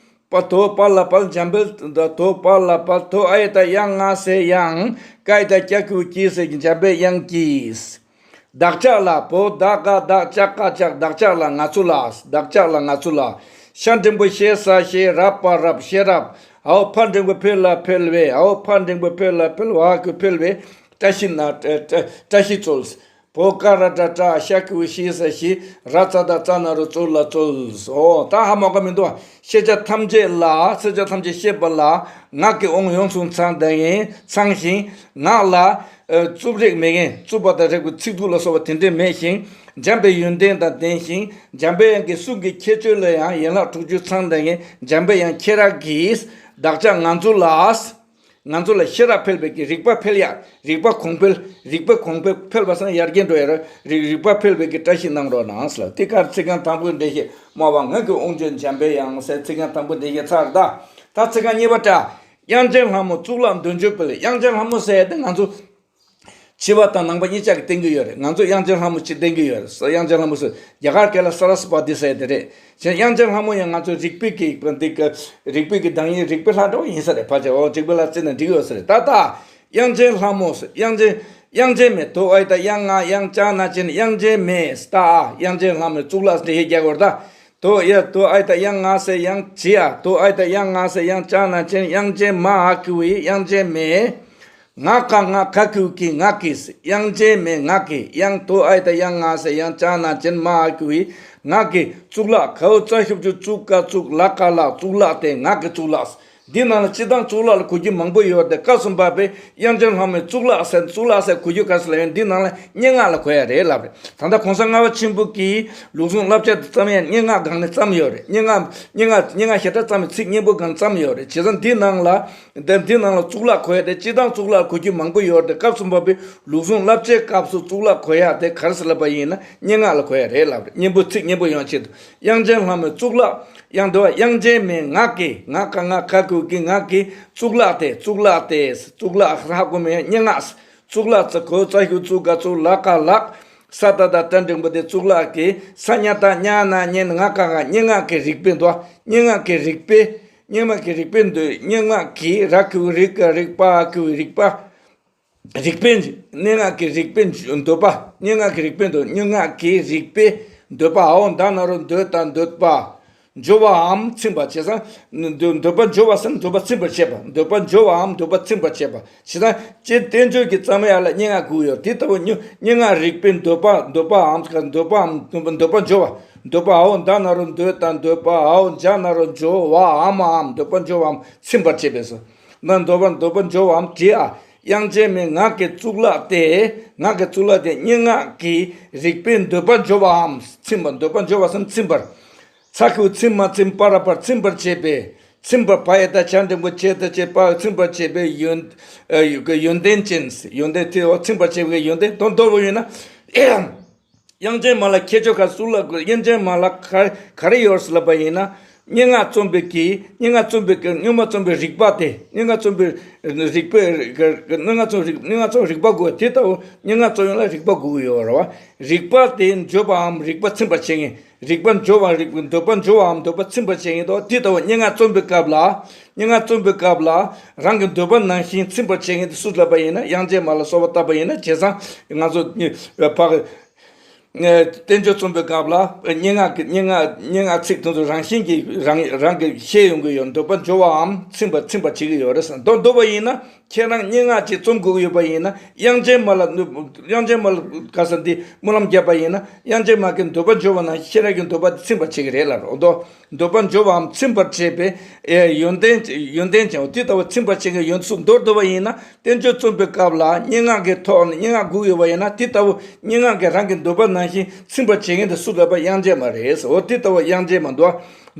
པ། དོ་པ་ལ་བལ། འཇམ་དཔལ། དོ་པ་ལ་བལ། དོ་ཨའི་ད་དབྱངས། ང་ས་དབྱངས། ཀ་ཨི་ད་ཀྱ་གི་འི་ཀྱི་ཟེར་གྱི། འཇམ་པའི་དབྱངས་ཀྱིས། བདག་ཅག་ལ། བོ་བདག་ག་བདག་ཅག་ག་ཅག་བདག་ཅག་ལ། ང་ཚོ་ལ། བདག་ཅག་ལ། ང་ཚོ་ལ། ཤ་འགྲེང་བུ་ཤེ་ས་ཤེས། ར་པ་རབ། ཤེས་རབ། འའོ་ཕ་འགྲེང་བུ་ཕ་ལ་ཕལ་བའི། འའོ་ཕ་འགྲེང་བུ་ཕ་ལ་ཕལ། འ་གི་འི་ཕལ་བའི། བཀྲ་ཤིས་ན། བཀྲ་བཀྲ་བཀྲ་ཤིས་སྩོལ། བོ་ཀ་ར་བཏགས་བཀྲ། ཤ་གི་འི་ཤི་ས་ཤི། ར་ཙ་བཏགས་རྩ་ན་རོ་རྩོ་ལ་རྩོལ། འོ་ད་ཧ་མ་གོ་མི་འདུག །ཤེས་བྱ་ཐམས་ཅད་ལ། ཤེས་བྱ་ཐམས་ཅད་ཤེས་པ་ལ། ངག་གི་དབང་ཡོངས་སུ་ཚང་བ་ཡིན། ཚང་ཞིང་། ངག་ལ་ཨ་རྩུབ་རེག་མེད་མཁན། རྩུབ་པ་དང་རེག་པའི་ཚིག་རྩུབ་ལ་སོགས་པ་དེ་འདྲ་མེད་ཅིང་། འཇམ་པའི་ཡོན་ཏན་དང་ལྡན་ཞིང་། འཇམ་པའི་དབྱངས་ཀྱི་གསུང་གི་ཁྱད་ཆོས་ལ་ཡང་ཡན་ལག་དྲུག་ཅུ་ཚང་བ་ཡིན། འཇམ་པའི་དབྱངས་ཁྱེད་རང་གིས་བདག་ཅག་ང་ཚོ་ལ། ང་ཚོ་ལ་ཤེས་རབ་འཕེལ་བའི་གི་རིག་པ་འཕེལ་ཡག །རིག་པ་གོང་འཕེལ། རིག་པ་གོང་འཕེལ། འཕེལ་བ་སང་ཡར་རྒྱས་འགྲོ་ཡ་ར། རིག་རིག་པ་འཕེལ་བའི་གི་བཀྲ་ཤིས་གནང་རོགས་གནང་ཟེར་ལ། དེ་གར་ཚིག་རྐང་དང་པོའི་འགྲེལ་བཤད་སྨྲ་བ་ངག་གི་དབང་ཕྱུག་འཇམ་པའི་དབྱངས་ཟེར་ཚིག་རྐང་དང་པོའི་འགྲེལ་བཤད་ཚར། ད་ད་ཚིག་རྐང་གཉིས་པ་འདྲ། དབྱངས་ཅན་ལྷ་མོ་གཙུག་ལག་འདོད་འཇོ་འཕེལ། དབྱངས་ཅན་ལྷ་མོ་ཟེར་ཡ་དེ་ང་ཚོ་ཕྱི་པ་དང་ནང་པ་གཉིས་ཆ་གིས་བསྟེན་གྱི་ཡོད་རེད། ང་ཚོ་དབྱངས་ཅན་ལྷ་མོ་ཅིག་བསྟེན་གྱི་ཡོད་རེད། དབྱངས་ཅན་ལྷ་མོ་ཟེར་རྒྱ་གར་སྐད་ལ་སཱ་ར་སི་བ་ཏི་ཟེར་ཡ་དེ་རེད། གཞན་དབྱངས་ཅན་ལྷ་མོ་ཡང་ང་ཚོའི་རིག་པའི་གི་འདི་ག་རིག་པའི་གི་གདངས་ཡིན། རིག་པའི་ལྷ་འདྲ་བོ་ཡིན་ས་རེད། ཕལ་ཆེར་འོ་རིག་པའི་ལྷ་བརྩིས་ན་འགྲིག་ཡོད་ས་རེད། ད་ལྟ་དབྱངས་ཅན་ལྷ་མོ་ཟེར། དབྱངས་ཅན། དབྱངས་ཅན་མེ། དོ་ཨའི་ད་དབྱངས། ང་དབྱངས། ཅ་ན་ཅན། དབྱངས་ཅན་མེ། ད་དབྱངས་ཅན་ལྷ་མོའི་གཙུག་ལག་ཟེར་ཧེ་རྒྱག་གོ་ར། ད་དོ་ཡ་དོ་ཨའི་ད་དབྱངས། ང་ས་དབྱངས། ཇི་ཡ་དོ་ཨའི་ད་དབྱངས། ང་ས་དབྱངས། ཅ་ན་ཅན། དབྱངས་ཅན་མ། འ་གི་འི། དབྱངས་ཅན་མེ། ང་ག་ང་ག་གི་འི་གི་ངག་གི། དབྱངས་ཅན་མེ་ངག་གི། དབྱངས་དོ་ཨའི་ད་དབྱངས། ང་ས་དབྱངས། ཅ་ན་ཅན། མ་འ་གི་འི་ངག་གི། གཙུག་ལག་གའོ་ཙ་ཞབས་ཀྱུ་གཙུག་ག་གཙུག་ལ་ག་ལ། གཙུག་ལག་སྟེ། ངག་གི་གཙུག་ལག་འདི་ནང་ལ་སྤྱིར་བཏང་གཙུག་ལག་ལ་གོ་རྒྱུ་མང་པོ་ཡོད་རེད་དེ། སྐབས་སུ་བབས་པའི་དབྱངས་ཅན་ལྷ་མོའི་གཙུག་ལག་ཟེར། གཙུག་ལག་ཟེར་གོ་རྒྱུ་ག་ས་ལ་ཡོད། འདི་ནང་ལ་སྙན་ངག་ལ་གོ་ཡ་རེད་ལབ་རེད། ད་ལྟ་གོང་ས་ལྔ་པ་ཆེན་པོ་གིས་ལུགས་ཟུང་བསླབ་བྱ་དེ་བརྩམས་ཡ་སྙན་ངག་སྒང་ནས་བརྩམས་ཡོད་རེད། སྙན་ངག་སྙན་ངག་སྙན་ངག་ཞེ་དྲག་བརྩམས་ཡོད། ཚིག་སྙན་པོ་སྒང་བརྩམས་ཡོད་རེད། བྱས་ཙང་འདི་ནང་ལ། འདི་འདི་ནང་ལ་གཙུག་ལག་གོ་ཡ་དེ། སྤྱིར་བཏང་གཙུག་ལག་གོ་རྒྱུ་མང་པོ་ཡོད་རེད་དེ། སྐབས་སུ་བབས་པའི་ལུགས་ཟུང་བསླབ་བྱའི་སྐབས་སུ་གཙུག་ལག་གོ་ཡ་དེ་ག་རེ་ཟེར་ལབ་པ་ཡིན་ན། སྙན་ངག་ལ་གོ་ཡ་རེད་ལབ་རེད། སྙན་པོ་ཚིག་སྙན་པོ་ཡོང་ཆེད་དུ། དབྱངས་ཅན་ལྷ་མོའི་གཙུག་ལག །དབྱངས་དོ་དབྱངས་ཅན་མེ་ངག་གི། ང་ག་ང་ག་གི་འི་གི་ངག་གི། གཙུག་ལག་སྟེ། གཙུག་ལག་སྟེ། གཙུག་ལག་ཧ་གོ་མེད། སྙན་ངག་གཙུག་ལག་ཙ་གའོ་ཙ་ཞབས་ཀྱུ་གཙུག་ག་གཙུག་ལ་ག་ལག །ས་ད་བཏགས་སྲ་འགྲེང་བུ་སྟེ། གཙུག་ལག་གི། ས་ཉ་བཏགས་སྙ་ན་སྙན། ང་ག་ང་སྙན་ངག་གི་རིག་པའི་འདོད། སྙན་ངག་གི་རིག་པའི། སྙན་ངག་གི་རིག་པའི་འདོད། སྙན་ངག་གི། ར་གི་འི་རི་ག་རིག །པ་གི་འི་རིག་པ། རིག་པའི། སྙན་ངག་གི་རིག་པའི་འདོད་པ། སྙན་ངག་གི་རིག་པའི་འདོད། སྙན་ངག་གི་རིག་པའི་འདོད་པ། འའོ་ད་ན་རོ་འདོད་དང་འདོད་པ། སྦྱོར་བའམ་ཚིམ་པ་བྱས་ཙང་། འདོད་འདོད་པ་སྦྱོར་བ་ཟེར་ན་འདོད་པ་ཚིམ་པར་བྱེད་པ། འདོད་པ་སྦྱོར་བའམ་འདོད་པ་ཚིམ་པར་བྱེད་པ་བྱས་ཙང་། སྤྱིར་བསྟན་བཅོས་ཀྱི་རྩ་བའི་ཡར་ལ་སྙན་ངག་དགོས་ཡོད། དེ་ལྟ་བུ་སྙན་སྙན་ངག་རིག་པའི་འདོད་པ་འདོད་པའམ་འདོད་པའམ་འདོད་པ་འདོད་པ་སྦྱོར་བ། འདོད་པའོ། འདའ་ན་རོ་འདོད་དང་འདོད་པའོ། འཇའ་ན་རོ་འཇོ་བའམ་འདོད་པ་སྦྱོར་བའམ་ཚིམ་པར་བྱེད་པས་སོ། ན་འདོད་པ་འདོད་པ་སྦྱོར་བའམ་བྲིས་ཨ། དབྱངས་ཅན་མའི་ངག་གི་གཙུག་ལག་སྟེ། ངག་གི་གཙུག་ལག་སྟེ་སྙན་ངག་གི་རིག་པའི་འདོད་པ་སྦྱོར་བའམ་ཚིམ་པ། འདོད་པ་སྦྱོར་བ་སམ་ཚིམ་པར། ཚ་ཁུ་ཚིམ་མ་ཚིམ་པ་ར་པར་ཚིམ་པར་བྱེད་པས། ཚིམ་པ་བ་ཡ་བཏགས་བྱ་འགྲེང་བུ་བྱེད་དང་བྱེད་པ་ཚིམ་པར་བྱེད་པའི་ཡོན་ཡོན་ཏན་ཅན། ཡོན་ཏན་དེ་འོ་ཚིམ་པར་བྱེད་པའི་ཡོན་ཏན་དོན་རྟོགས་པ་ཡིན་ན། དབྱངས་ཅན་མ་ལ་ཁྱད་ཆོས་ག་གཙུག་ལག་དབྱངས་ཅན་མ་ལ་ག་ག་རེ་ཡོད་ཟེར་ལབ་པ་ཡིན་ན། སྙན་ངག་རྩོམ་པའི་གི་སྙན་ངག་རྩོམ་པའི་གི་སྙན་ངག་རྩོམ་པའི་རིག་པ་དེ། སྙན་ངག་རྩོམ་པའི་རིག་པའི་སྙན་ངག་རྩོམ་རིག་སྙན་ངག་རྩོམ་རིག་པ་དགོས། དེ་ལྟ་བུ་སྙན་ངག་རྩོམ་ཡོང་ལ་རིག་པ་དགོས་ཀྱི་ཡོད་རེད་བ། རིག་པ་དེ་འཇོམས་པའམ་རིག་པ་ཚིམ་པར་བྱེད་མཁན། རིག་པ་འཇོམས་པའམ་རིག་པ་འདོད་པ་འཇོམས་པའམ་འདོད་པ་ཚིམ་པར་བྱེད་མཁན་དང་དེ་ལྟ་བུ་སྙན་ངག་རྩོམ་པའི་སྐབས་ལ། སྙན་ངག་རྩོམ་པའི་སྐབས་ལ་རང་གི་འདོད་པ་ནང་བཞིན་ཚིམ་པར་བྱེད་མཁན་དེ་སུ་ལབ་པ་ཡིན་ན། དབྱངས་ཅན་མ་ལ་སོགས་པ་བཏགས་པ་ཡིན་ན། བྱས་ཙང་ང་ཚོ་ཕ་གི་བསྟན་བཅོས་རྩོམ་པའི་སྐབས་ལ་སྙན་ངག་གི་སྙན་ངག་སྙན་ངག་ཚིག་དེ་ཚོ་རང་བཞིན་གྱིས་རང་རང་གིས་ཤེས་ཡོང་གི་ཡོད། འདོད་པ་འཇོམས་པའམ་ཚིམ་པ་ཚིམ་པར་བྱེད་ཀྱི་ཡོད་རེད་ཟེར། མདོར་བསྡུ་བ་ཡིན་ན། ཁྱེད་རང་སྙན་ངག་ཅིག་རྩོམ་དགོས་ཀྱི་ཡོད་པ་ཡིན་ན། དབྱངས་ཅན་མ་ལ་དབྱངས་ཅན་མ་ལ་ག་ས་འདི་སྨོན་ལམ་བརྒྱབ་པ་ཡིན་ན། དབྱངས་ཅན་མ་གི་འདོད་པ་འཇོམས་པ་ནང་ཁྱེད་རང་གི་འདོད་པ་དེ་ཚིམ་པར་བྱེད་ཀྱི་རེད་ལབ་རོགས་དོ། འདོད་པ་འཇོམས་པའམ་ཚིམ་པར་བྱེད་པའི་ཡོན་ཏན་ཡོན་ཏན་ཅན་དེ་ལྟ་བུ་ཚིམ་པར་བྱེད་མཁན་ཡོན་ཚུལ་མདོར་བསྡུ་བ་ཡིན་ན། བསྟན་བཅོས་རྩོམ་པའི་སྐབས་ལ་སྙན་ངག་གི་ཐོག་ནས་སྙན་ངག་དགོས་ཀྱི་ཡོད་པ་ཡིན་ན། དེ་ལྟ་བུ་སྙན་ངག་གི་རང་གི་འདོད་པ་ནང་བཞིན་ཚིམ་པར་བྱེད་མཁན་དེ་སུ་ལབ་པ། དབྱངས་ཅན་མ་རེད་ཟེར། འོ་དེ་ལྟ་བུ་དབྱངས་ཅན་མ་འདོད་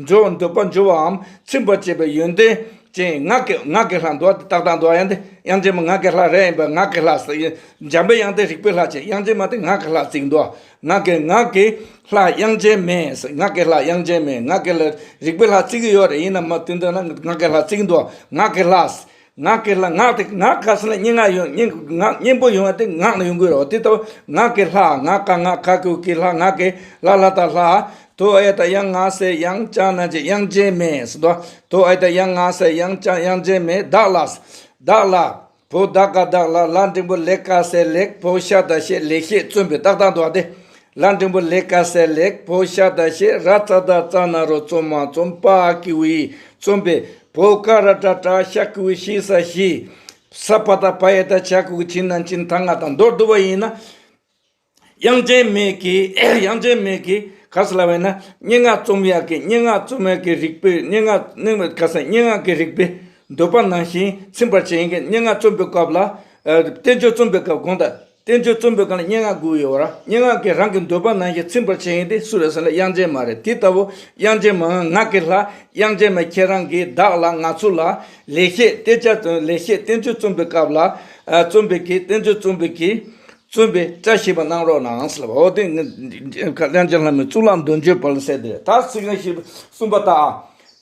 འཇོམས་འདོད་པ་འཇོམས་པའམ་ཚིམ་པར་བྱེད་པའི་ཡོན་ཏན་ཅན་ངག་གི་ངག་གི་ལྷ་འདུག་སྟེ་ཏག་ཏག་འདུག་ཡང་དེ་དབྱངས་ཅན་མ་ངག་གི་ལྷ་རེད། ཡིན་པ་ངག་གི་ལྷ་ཟེར། འཇམ་པའི་དབྱངས་དེ་རིག་པའི་ལྷ་ཅན། དབྱངས་ཅན་མ་དེ་ངག་གི་ལྷ་བརྩིས་འདུག་ངག་གི་ངག་གི་ལྷ་དབྱངས་ཅན་མས། ངག་གི་ལྷ་དབྱངས་ཅན་མས། ངག་གི་ལྷ་རིག་པའི་ལྷ་བརྩི་གི་ཡོད་རེད། ཡིན་ན་མ་དེ་འདོད་ན་ངག་གི་ལྷ་བརྩི་གི་འདུག་ངག་གི་ལྷ། ངག་གི་ལྷ། ངག་དེ་ངག་ག་ཟེར་ན་སྙན་ངག་ཡོང་སྙན་ངག་སྙན་པོ་ཡོང་བ་དེ་ངག་ནས་ཡོང་གི་རེད། དེ་ལྟ་བུ་ངག་གི་ལྷ། ང་ག་ང་ག་གི་གུ་གི་ལྷ། ངག་གི་ལྷ་ལ་ད་ལྷ། དོ་ཨེ་ད་དབྱངས་ང་སེ་དབྱངས། ཅ་ན་ཅི་དབྱངས་ཅན་མས་ཟེར་དོ། དོ་ཨེ་ད་དབྱངས་ང་སེ་དབྱངས། ཅ་དབྱངས་ཅན་མས། བདག་ལ། བདག་ལ། བོ་ད་ག་བདག་ལ། ལ་འགྲེང་བུ་ལེ་ག་སེ་ལེགས། བོ་ཤ་ད་ཤེ་ལེགས་ཤེ་རྩོམ་པའི་ཏག་ཏག་འདུག་སྟེ། ལ་འགྲེང་བུ་ལེ་ག་སེ་ལེགས། བོ་ཤ་ད་ཤེ། ར་ཙ་ད་ཙ་ན་རོ་རྩོ་མ་རྩོམ། པ་ཨ་གི་གུ་གི་རྩོམ་པས། བོ་ཀ་ར་ཏྲ་ཏྲ། ཤ་གི་གུ་ཤི་ས་ཤིས། ས་པ་ད་བ་ཡ་བཏགས་བྱ་གི་གུ་བྱི་ན་བྱིན། ད་ང་དང་མདོར་བསྡུ་བ་ཡིན་ན། དབྱངས་ཅན་མས་ཀྱི་དབྱངས་ཅན་མས་ཀྱི་ག་ཟེར་ལབ་པ་ཡིན་ན། སྙན་ངག་རྩོམ་ཡག་གི་སྙན་ངག་རྩོམ་ཡག་གི་རིག་པའི་སྙན་ངག་སྙན་ངག་ག་ཟེར་སྙན་ངག་གི་རིག་པའི་འདོད་པ་ནང་བཞིན་ཚིམ་པར་བྱེད་མཁན། སྙན་ངག་རྩོམ་པའི་སྐབས་ལ། ཨ། བསྟན་བཅོས་རྩོམ་པའི་སྐབས་དགོངས་དག་བསྟན་བཅོས་རྩོམ་པའི་སྐབས་ལ་སྙན་ངག་དགོས་ཡོད་ར། སྙན་ངག་གི་རང་གི་འདོད་པ་ནང་བཞིན་ཚིམ་པར་བྱེད་མཁན་དེ་སུ་རེད་ཟེར་ན་དབྱངས་ཅན་མ་རེད། དེ་ལྟ་བུ་དབྱངས་ཅན་མ་ངག་གི་ལྷ་དབྱངས་ཅན་མ་ཁྱེད་རང་གིས་བདག་ལ་ང་ཚོ་ལ་ལེགས་བཤད་གཏེར་ཆ་ལེགས་བཤད་བསྟན་བཅོས་རྩོམ་པའི་སྐབས་ལ། ཨ། རྩོམ་པའི་གི་བསྟན་བཅོས་རྩོམ་པའི་གི་རྩོམ་པའི་བཀྲ་ཤིས་པ་གནང་རོགས་གནང་ཟེར་ལབ་པ། འོ་དེ་ང་དབྱངས་ཅན་ལྷ་མོའི་གཙུག་ལག་འདོད་འཇོའི་དཔལ་ཟེར་དེ་རེད། ད་ཚིག་རྐང་བཞི་གསུམ་པ་ད།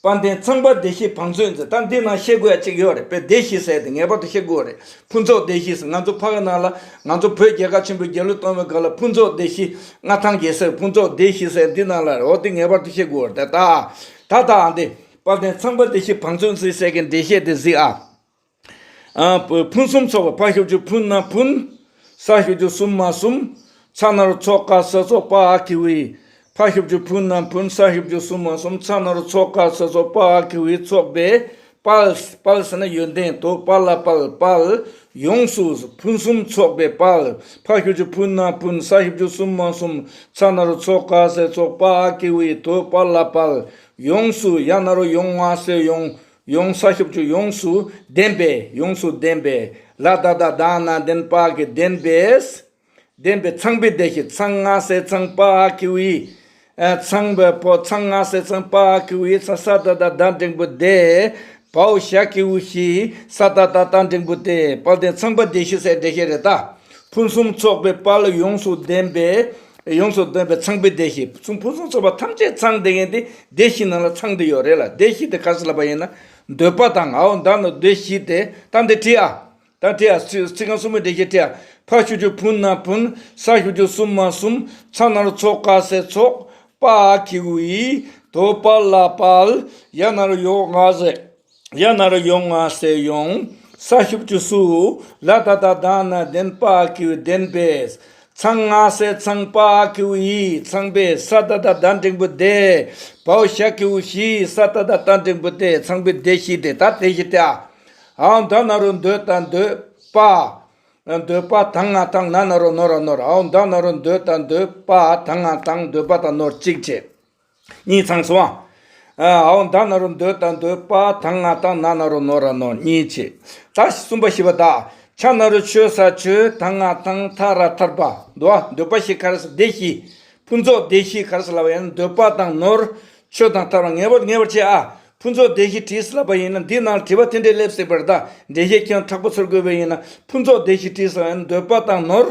དཔལ་ལྡན་ཚངས་པ་བདེ་གཤེགས་བང་མཛོད་མཛེས། ད་འདི་ནང་བཤད་དགོས་ཡ་གཅིག་ཡོད་རེད་པས། བདེ་གཤེགས་ཟེར་དེ་ངེས་པར་དུ་བཤད་དགོས་རེད། ཕུན་ཚོགས་བདེ་གཤེགས་ཟེར། ང་ཚོ་ཕ་གི་ནང་ལ་ང་ཚོ་བོད་རྒྱལ་ཁབ་ཆེན་པོའི་རྒྱལ་གླུ་གཏོང་བའི་སྐབས་ལ་ཕུན་ཚོགས་བདེ་གཤེགས་མངའ་ཐང་རྒྱལ་སྲས་ཕུན་ཚོགས་བདེ་གཤེགས་ཟེར་འདི་ནང་ལ་རེད། འོ་དེ་ངེས་པར་དུ་བཤད་དགོས་རེད། ད་ད་ད་ད་འདི་དཔལ་ལྡན་ཚངས་པ་བདེ་གཤེགས་བང་མཛོད་མཛེས་ཟེར་གི་འགྲེལ་བཤད་དེ་གཟིགས་ཨ། ཨ། ཕུན་སུམ་ཚོགས་པའི་ཕ་ཞབས་ཀྱུ་ཕུ་ན་ཕུན། ས་ཞབས་ཀྱུ་སུ་མ་སུམ། ཚ་ན་རོ་ཚོ་ཀ་ས་ཚོགས། པ་ཨ་གི་གུ་གི། ཕ་ཞབས་ཀྱུ་ཕུ་ན་ཕུན། ས་ཞབས་ཀྱུ་སུ་མ་སུམ། ཚ་ན་རོ་ཚོ་ཀ་ས་ཚོགས། པ་ཨ་གི་གུ་གི་ཚོགས་པའི་དཔལ། དཔལ་ཟེར་ན་ཡོན་ཏན་དོ། དཔལ་ལ་དཔལ་དཔལ། ཡོངས་སུ་ཕུན་སུམ་ཚོགས་པའི་དཔལ། ཕ་ཞབས་ཀྱུ་ཕུ་ན་ཕུན། ས་ཞབས་ཀྱུ་སུ་མ་སུམ། ཚ་ན་རོ་ཚོ་ཀ་ས་ཚོགས། པ་ཨ་གི་གུ་གི་དོ། དཔལ་ལ་དཔལ། ཡོངས་སུ་ཡ་ན་རོ་ཡོ་ང་ས་ཡོངས། ཡོངས། ས་ཞབས་ཀྱུ་ཡོངས་སུ་ལྡན་པས། ཡོངས་སུ་ལྡན་པས། ལ་ད་བཏགས་ལྡ་ན་ལྡན། པ་ཨ་གི་གུ་ལྡན་པས། ལྡན་པས། ཚངས་པའི་བདེ་གཤེགས། ཚངས་ང་སེ་ཚངས། པ་ཨ་གི་གུ་གི། ཨ། ཚངས་པའི་བོ། ཚངས་ང་སེ་ཚངས། པ་ཨ་གི་གུ་གི། ས་ས་ད་བཏགས་སྡ་འགྲེང་བུ་སྡེ། བའོ་ཞ་གི་གུ་ཞི། ས་ད་བཏགས་སྡ་འགྲེང་བུ་སྟེ། དཔལ་ལྡན་ཚངས་པ་བདེ་གཤེགས་ཟེར་འགྲེལ་བཤད་རེད་ད། ཕུན་སུམ་ཚོགས་པའི་དཔལ། ཡོངས་སུ་ལྡན་པའི། ཡོངས་སུ་ལྡན་པའི་ཚངས་པའི་བདེ་གཤེགས། ཕུན་སུམ་ཚོགས་པ་ཐམས་ཅད་ཚང་བསྡད་མཁན་དེ་བདེ་གཤེགས་ནང་ལ་ཚང་བསྡད་ཡོད་རེད་ལ། བདེ་གཤེགས་དེ་ག་རེ་ཟེར་ལབ་པ་ཡིན་ན། འདོད་པ་དང་། འོ་ད་ནི་བདེ་གཤེགས་དེ་ད་འདི་བྲིས་ཨ། ད་བྲིས་ཨ། ཚིག་ཚིག་རྐང་གསུམ་པའི་འགྲེལ་བཤད་བྲིས་ཨ། ཕ་ཞབས་ཀྱུ་ཕུ་ན་ཕུན། ས་ཞབས་ཀྱུ་སུ་མ་སུམ། ཚ་ན་རོ་ཚོ་ཀ་སེ་ཚོགས། པ་ཨ་གི་གུ་གི། དོ། དཔལ་ལ་དཔལ། ཡ་ན་རོ་ཡོ་ང་སེ། ཡ་ན་རོ་ཡོ་ང་སེ་ཡོངས། ས་ཞབས་ཀྱུ་སུ། ལ་ད་བཏགས་ལྡ་ན་ལྡན། པ་ཨ་གི་གུ་ལྡན་པས། ཚང་ང་སེ་ཚང་པ་ཨ་གི་གུ་ཡི། ཚང་པའི་ས་ད་བཏགས་སྡ་འགྲེང་བུ་སྡེ། བའོ་ཞ་གི་གུ་ཞི། ས་ད་བཏགས་སྡ་འགྲེང་བུ་སྡེ། ཚང་པའི་སྡེ་བཞི་སྟེ། ད་སྡེ་བཞི་སྟེ་ཨ། འའོ་ད་ན་རོ་འདོད་དང་འདོད་པ། འདོད་པ་ད་ང་དང་ན་ན་རོ་ནོ་ར་ནོར། འའོ་ད་ན་རོ་འདོད་དང་འདོད་པ་ད་ང་དང་འདོད་པ་དང་ནོར་གཅིག་བྱས། གཉིས་ཚང་སོང་ཨ། འའོ་ད་ན་རོ་འདོད་དང་འདོད་པ་ད་ང་དང་ན་ན་རོ་ནོ་ར་ནོར་གཉིས་བྱས། ད་གསུམ་པ་བཞི་པ་ད། ཆ་ན་རོ་ཆོ་ས་ཆོས་ད་ང་དང་ཐ་ར་ཐར་པ། འདོད་འདོད་པ་བཞི་ག་རེ་ཟེར་སྡེ་བཞི། ཕུན་ཚོགས་སྡེ་བཞི་ག་རེ་ཟེར་ལབ་པ་ཡིན་ན་འདོད་པ་དང་ནོར། ཆོས་དང་ཐར་པ། ངེས་པར་ངེས་པར་བྱེད་ཨ། ཕུན་ཚོགས་སྡེ་བཞི་བྲིས་ལབ་པ་ཡིན་ན་འདི་ནང་ལ་དྲི་བ་དེ་འདྲས་སླེབས་སྲིད་པར་ད། འགྲེལ་བཤད་ཀྱང་དྲག་པོ་ཚོར་དགོས་པ་ཡིན་ན་ཕུན་ཚོགས་སྡེ་བཞི་བྲིས་ལབ་པ་ཡིན་ན་འདོད་པ་དང་ནོར།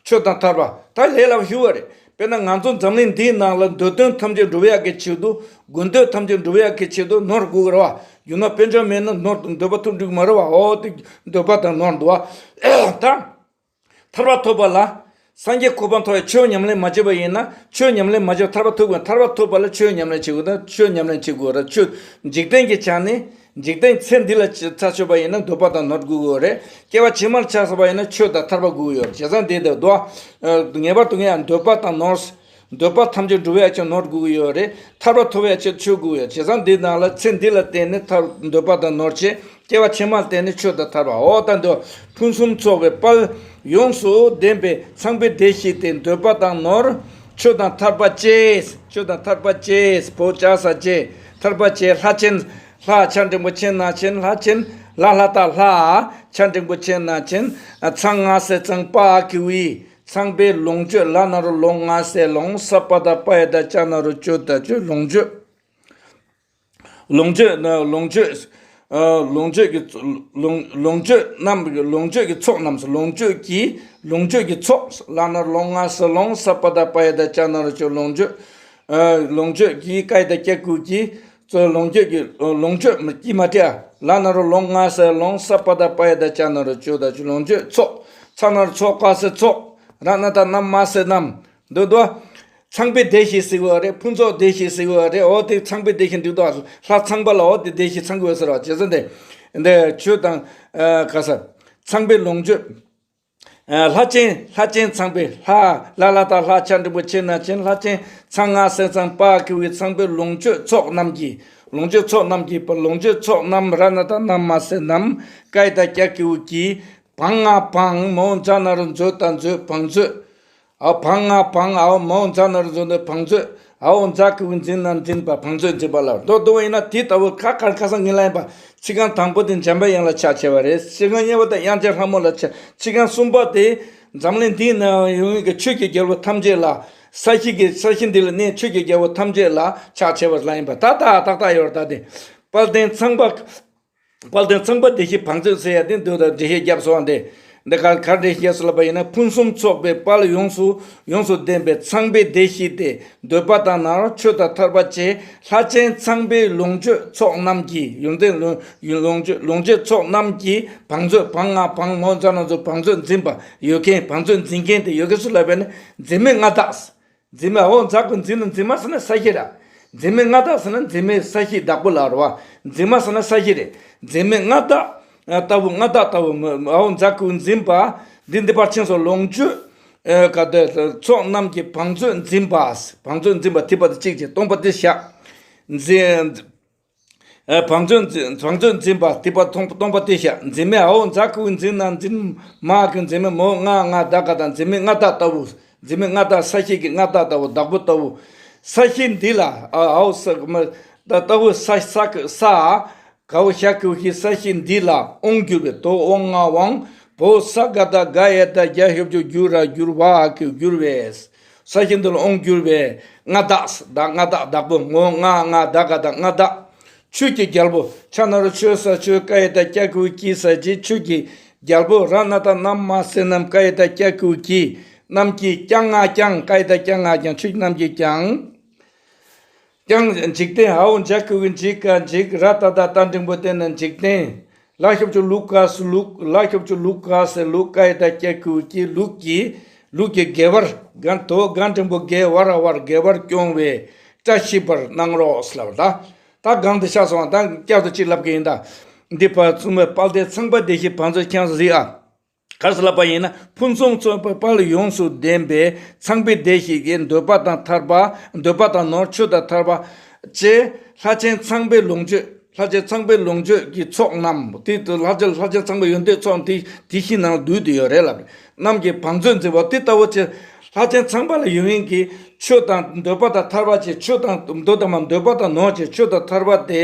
ཆོས་དང་ཐར་པ། ད་ལས་སླ་པོ་ཞུ་བ་རེད། དཔེར་ན་ང་ཚོ་འཛམ་གླིང་འདིའི་ནང་ལ་འདོད་དོན་ཐམས་ཅད་འགྲུབ་ཡག་གི་ཆེད་དུ། དགོས་འདོད་ཐམས་ཅད་འགྲུབ་ཡག་གི་ཆེད་དུ་ནོར་དགོས་ཀྱི་རེད་བ། རྒྱུ་ནོར་དཔལ་འབྱོར་མེད་ན་ནོར་དང་འདོད་པ་ཐོབ་འགྲིག་གི་མ་རེད་བ། འོ་དེ་འདོད་པ་དང་ནོར་འདུག་བ། ད། ཐར་པ་ཐོབ་པ་ལ། སངས་རྒྱས་གོ་འཕང་ཐོབ་ཡ་ཆོས་ཉམས་ལེན་མ་བྱས་པ་ཡིན་ན་ཆོས་ཉམས་ལེན་མ་བྱས་པ་ཐར་པ་ཐོབ་དགོས། ཐར་པ་ཐོབ་པ་ལ་ཆོས་ཉམས་ལེན་བྱེད་དགོས། ད་ཆོས་ཉམས་ལེན་བྱེད་དགོས་ར། ཆོས་འཇིག་རྟེན་གྱི་ཆ་ནས་འཇིག་རྟེན་ཚེ་འདི་ལ་ཚར་ཆོད་པ་ཡིན་ན་འདོད་པ་དང་ནོར་དགོས་ཀྱི་ཡོད་རེད། སྐྱེ་བ་ཕྱི་མར་ཆགས་སོང་པ་ཡིན་ན་ཆོས་དང་ཐར་པ་དགོས་ཀྱི་ཡོད་རེད། བྱས་ཙང་འདི་ལྟར་དུ། ངེས་པར་དུ་ངས་འདོད་པ་དང་ནོར། འདོད་པ་ཐམས་ཅད་འགྲུབ་ཡ་ཆེད་ནོར་དགོས་ཀྱི་ཡོད་རེད། ཐར་པ་ཐོབ་ཡ་ཆེད་ཆོས་དགོས་ཡོད། བྱས་ཙང་འདི་ནང་ལ་ཚེ་འདི་ལ་བརྟེན་ནས་ཐར་འདོད་པ་དང་ནོར་བྱེད། སྐྱེ་བ་ཕྱི་མ་ལ་བརྟེན་ནས་ཆོས་དང་ཐར་པ། འོ་ད་འདོད་ཕུན་སུམ་ཚོགས་པའི་དཔལ་ཡོངས་སུ་ལྡན་པའི་ཚངས་པའི་སྡེ་བཞི་སྟེ། འདོད་པ་དང་ནོར། ཆོས་དང་ཐར་པ་བཅས། ཆོས་དང་ཐར་པ་བཅས། བོ་ཅ་ས་བཅས། ཐར་པ་བཅས། ལྷ་ཆེན། ལྷ་ཆ་འགྲེང་བུ་ཆེ་ན་ཆེན། ལྷ་ཆེན། ལྷ་ལྷ་ད་ལྷ། ཆ་འགྲེང་བུ་ཆེ་ན་ཆེན། ཚང་ང་སེ་ཚང་པ་ཨ་གི་གུ་ཡི། ཚངས་པའི་ལོངས་སྤྱོད། ལ་ན་རོ་ལོ་ང་སེ་ལོངས། ས་པ་ད་པ་ཡ་བཏགས་སྤྱ་ན་རོ་སྤྱོད་ད་སྤྱོད། ལོངས་སྤྱོད། ལོངས་སྤྱོད་ན་ལོངས་སྤྱོད། ཨ། ལོངས་སྤྱོད་ཀྱི་ཚོགས། ལོངས་ལོངས་སྤྱོད་རྣམས། ལོངས་སྤྱོད་ཀྱི་ཚོགས་རྣམས། ལོངས་སྤྱོད་ཀྱི་ལོངས་སྤྱོད་ཀྱི་ཚོགས། ལ་ན་རོ་ལོ་ང་སེ་ལོངས། ས་པ་ད་པ་ཡ་བཏགས་སྤྱ་ན་རོ་སྤྱོད། ལོངས་སྤྱོད། ཨ། ལོངས་སྤྱོད་ཀྱི། ཀ་ཡ་བཏགས་སྐྱ་གི་གུ་ཀྱི། ཚོགས། ལོངས་སྤྱོད་ཀྱི་ལོངས་སྤྱོད་ཀྱི་མ་སྟེ་ཨ། ལ་ན་རོ་ལོ་ང་སེ་ལོངས། ས་པ་ད་པ་ཡ་བཏགས་སྤྱ་ན་རོ་སྤྱོད་ད་སྤྱོད། ལོངས་སྤྱོད་ཚོགས། ཚ་ན་རོ་ཚོ་ཀ་སེ་ཚོགས། ར་ན་བཏགས་རྣམ་མ་སེ་རྣམས། འདོད་དོ། ཚངས་པའི་སྡེ་བཞི་ཟེར་བ་རེད། ཕུན་ཚོགས་སྡེ་བཞི་ཟེར་བ་རེད། འོ་དེ་ཚངས་པའི་སྡེ་བཞི་འགྲིག་དོ། ལྷ་ཚངས་པ་ལ་འོ་དེ་སྡེ་བཞི་ཚང་དགོས་ཟེར་བ། བྱས་ཙང་དེ། འདི་ཆོས་དང་། ཨ། ག་ས། ཚངས་པའི་ལོངས་སྤྱོད། ཨ། ལྷ་ཆེན། ལྷ་ཆེན་ཚངས་པའི་ལྷ། ལ་ལ་ད་ལྷ། ཆ་འགྲེང་བུ་ཆེ་ན་ཆེན། ལྷ་ཆེན། ཚང་ང་སེ་ཚང་པ་ཨ་གི་གུ་ཡི། ཚངས་པའི་ལོངས་སྤྱོད་ཚོགས་རྣམས་ཀྱི། ལོངས་སྤྱོད་ཚོགས་རྣམས་ཀྱི་པ། ལོངས་སྤྱོད་ཚོགས་རྣམས། ར་ན་བཏགས་རྣམ་མ་སེ་རྣམས། ཀ་ཡ་བཏགས་སྐྱ་གི་གུ་ཀྱི། བང་ང་བང་། མའོ་མཛའ་ན་རོ་མཛོ་ད་མཛོད། བང་མཛོད། ཨ། བང་ང་བང་། འའོ་མའོ་མཛའ་ན་རོ་མཛོ་ད་བང་མཛོད། འའོ་མཛ་གི་གུ་མཛི་ན་མཛིན་པ། བང་མཛོད་འཛིན་པ་ལ། མདོར་བསྡུ་བ་ཡིན་ན་དེ་ལྟ་བུ་ཁ་ཁ་ཁ་སང་ངས་ལབ་ཡིན་པ། ཚིག་རྐང་དང་པོ་དེ་འཇམ་པའི་དབྱངས་ལ་ཕྱག་བྱས་པ་རེད། ཚིག་རྐང་གཉིས་པ་དེ་དབྱངས་ཅན་ལྷ་མོ་ལ་ཕྱག། ཚིག་རྐང་གསུམ་པ་དེ་འཛམ་གླིང་འདིའི་ནང་ཡོང་མཁན་གྱི་ཆོས་ཀྱི་རྒྱལ་པོ་ཐམས་ཅད་ལ། ས་གཞི་གི། ས་གཞི་འདི་ལ་གནས་ཆོས་ཀྱི་རྒྱལ་པོ་ཐམས་ཅད་ལ་ཕྱག་བྱས་པ་ལབ་ཡིན་པ། ད་ད་ཏག་ཏག་ཡོད་རེད། ད་དེ་དཔལ་ལྡན་ཚངས་པ། དཔལ་ལྡན་ཚངས་པ་སྡེ་བཞི་བང་མཛོད་ཟེར་ཡ་དེ་འདུག་ད་འགྲེལ་བཤད་བརྒྱབ་སོང་བ་འདི། འདི་ག་ག་འགྲེལ་བཤད་སུ་ལབ་པ་ཡིན་ན། ཕུན་སུམ་ཚོགས་པའི་དཔལ་ཡོངས་སུ། ཡོངས་སུ་ལྡན་པའི་ཚངས་པའི་སྡེ་བཞི་སྟེ། འདོད་པ་དང་ནོར། ཆོས་དང་ཐར་པ་བཅས། ལྷ་ཆེན་ཚངས་པའི་ལོངས་སྤྱོད་ཚོགས་རྣམས་ཀྱི། ཡོན་ཏན་ལོངས་ལོངས་སྤྱོད། ལོངས་སྤྱོད་ཚོགས་རྣམས་ཀྱི་བང་མཛོད། བང་ང་བང་། མའོ་མཛའ་ན་མཛོ། བང་མཛོད་འཛིན་པ། ཡོད་མཁན། བང་མཛོད་འཛིན་མཁན་དེ། ཡོད་མཁན་སུ་ལབ་པ་ཡིན་ན་འཛིན་མའི་མངའ་བདག། འཛིན་མའི། འའོ་མཛ་གི་གུ་མཛི་ན་མཛིན་མ་ཟེར་ན་ས་གཞི་ར། འཛིན་མའི་མངའ་བདག་ཟེར་ན་འཛིན་མའི་ས་གཞི་བདག་པོ་ལ་རེད་བ། འཛིན་མ་ཟེར་ན་ས་གཞི་རེད། འཛིན་མའི་མངའ་བདག་ལྟ་བུ། མངའ་བདག་ལྟ་བུ། འའོ་མཛ་གི་གུ་འཛིན་པ། འདི་འདི་ཕར་ཕྱིན་སོང་། ལོངས་སྤྱོད། ཨེ། ག་དེ་ཚོགས་རྣམས་ཀྱི་བང་མཛོད་འཛིན་པ། བང་མཛོད་འཛིན་པ་དེ་པ་དེ་གཅིག་བྱས། སྟོང་པ་དེ་བཞག། འཛིན། ཨ། བང་མཛོད་འཛིན། བང་མཛོད་འཛིན་པ་དེ་པ། སྟོང་སྟོང་པ་དེ་བཞག། འཛིན་མའི། འའོ་མཛ་གི་གུ་མཛི་ན་མཛིན་མ་གི་གུ་མཛིན་མའི། མའོ་ང་ང་ད་ག་ད། འཛིན་མའི་མངའ་བདག་ལྟ་བུ། འཛིན་མའི་མངའ་བདག། ས་གཞི་གི་མངའ་བདག་ལྟ་བུ། བདག་པོ་ལྟ་བུ། ས་གཞི་འདི་ལ། ཨ། འའོ་ས་མ་ད་ལྟ་བུ་ས་ས་གི་ས། གའོ་ཞ་གི་གུ་ཞི། ས་གཞི་འདི་ལ་དབང་བསྒྱུར་བའི། དོ་འོ་ང་དབང་། བོ་ས་ག་ད་ག་ཡ་བཏགས་རྒྱ་ཞབས་ཀྱུ་རྒྱུ་ར་བསྒྱུར་བ་གི་བསྒྱུར་བའི། ས་གཞི་འདི་ལ་དབང་བསྒྱུར་བའི་མངའ་བདག། བདག་མངའ་བདག་བདག་པོ། ངའོ་ང་ང་ད་ག་ད་མངའ་བདག། ཆོས་ཀྱི་རྒྱལ་པོ། ཆ་ན་རོ་ཆོ་ས་ཆོས། ཀ་ཡ་བཏགས་ཀྱ་གི་གུ་ཀྱི། ས་གཞི། ཆོས་ཀྱི་རྒྱལ་པོ། ར་ན་བཏགས་རྣམ་མ་སེ་རྣམས། ཀ་ཡ་བཏགས་ཀྱ་གི་གུ་ཀྱི། རྣམས་ཀྱི། ཀྱང་ང་ཀྱང་། ཀ་ཡ་བཏགས་ཀྱ་ང་ཀྱང་། ཆོས་རྣམས་ཀྱི་ཀྱང་། ཀྱང་འཇིག་རྟེན། འའོ་འཇ་གི་གུ་འཇི་ག་འཇིག། ར་ཏ་བཏགས་རྟ་འགྲེང་བུ་རྟེ་ན་འཇིག་རྟེན། ལ་ཞབས་ཀྱུ་ལུ་ག་སུ་ལུག། ལ་ཞབས་ཀྱུ་ལུ་ག་སེ་ལུག། ཀ་ཡ་བཏགས་ཀྱ་གི་གུ་ཀྱི། ལུག་གི། ལུག་གི་དགེ་བར། ག་དོ་ག་འགྲེང་བུ་དགེ་བ་ར་བར། དགེ་བར་སྐྱོང་བའི་བཀྲ་ཤིས་པར་གནང་རོགས་ལབ་ད། ད་གང་དེ་ཤ་སོང་། ད་བསྐྱར་དུ་གཅིག་ལབ་གི་ཡིན་ད། འདི་པ་ཚུ་མའི་དཔལ་ལྡན་ཚངས་པ་སྡེ་བཞི་བང་མཛོད་ཁྱེད་རང་ཚོ་གཟིགས་ཨ། ག་རེ་ཟེར་ལབ་པ་ཡིན་ན། ཕུན་སུམ་ཚོགས་པའི་དཔལ་ཡོངས་སུ་ལྡན་པའི་ཚངས་པའི་སྡེ་བཞི་གི་འདོད་པ་དང་ཐར་པ། འདོད་པ་དང་ནོར་ཆོས་དང་ཐར་པ་བཅས་ལྷ་ཆེན་ཚངས་པའི་ལོངས་སྤྱོད། ལྷ་ཆེན་ཚངས་པའི་ལོངས་སྤྱོད་ཀྱི་ཚོགས་རྣམས་དེ་ལྷ་ཆེན་ལྷ་ཆེན་ཚངས་པའི་ཡོན་ཏན་ཚོགས་དེ་དེ་བཞིན་ནང་འདུས་ཏེ་ཡོད་རེད་ལབ་རེད། རྣམས་ཀྱི་བང་མཛོད་འཛིན་པ་དེ་ལྟ་བུ་ཆེ། ལྷ་ཆེན་ཚངས་པ་ལ་ཡོད་མཁན་གྱི་ཆོས་དང་འདོད་པ་དང་ཐར་པ་བཅས། ཆོས་དང་འདོད་དང་མ་འདོད་པ་དང་ནོར་བཅས་ཆོས་དང་ཐར་པ་དེ།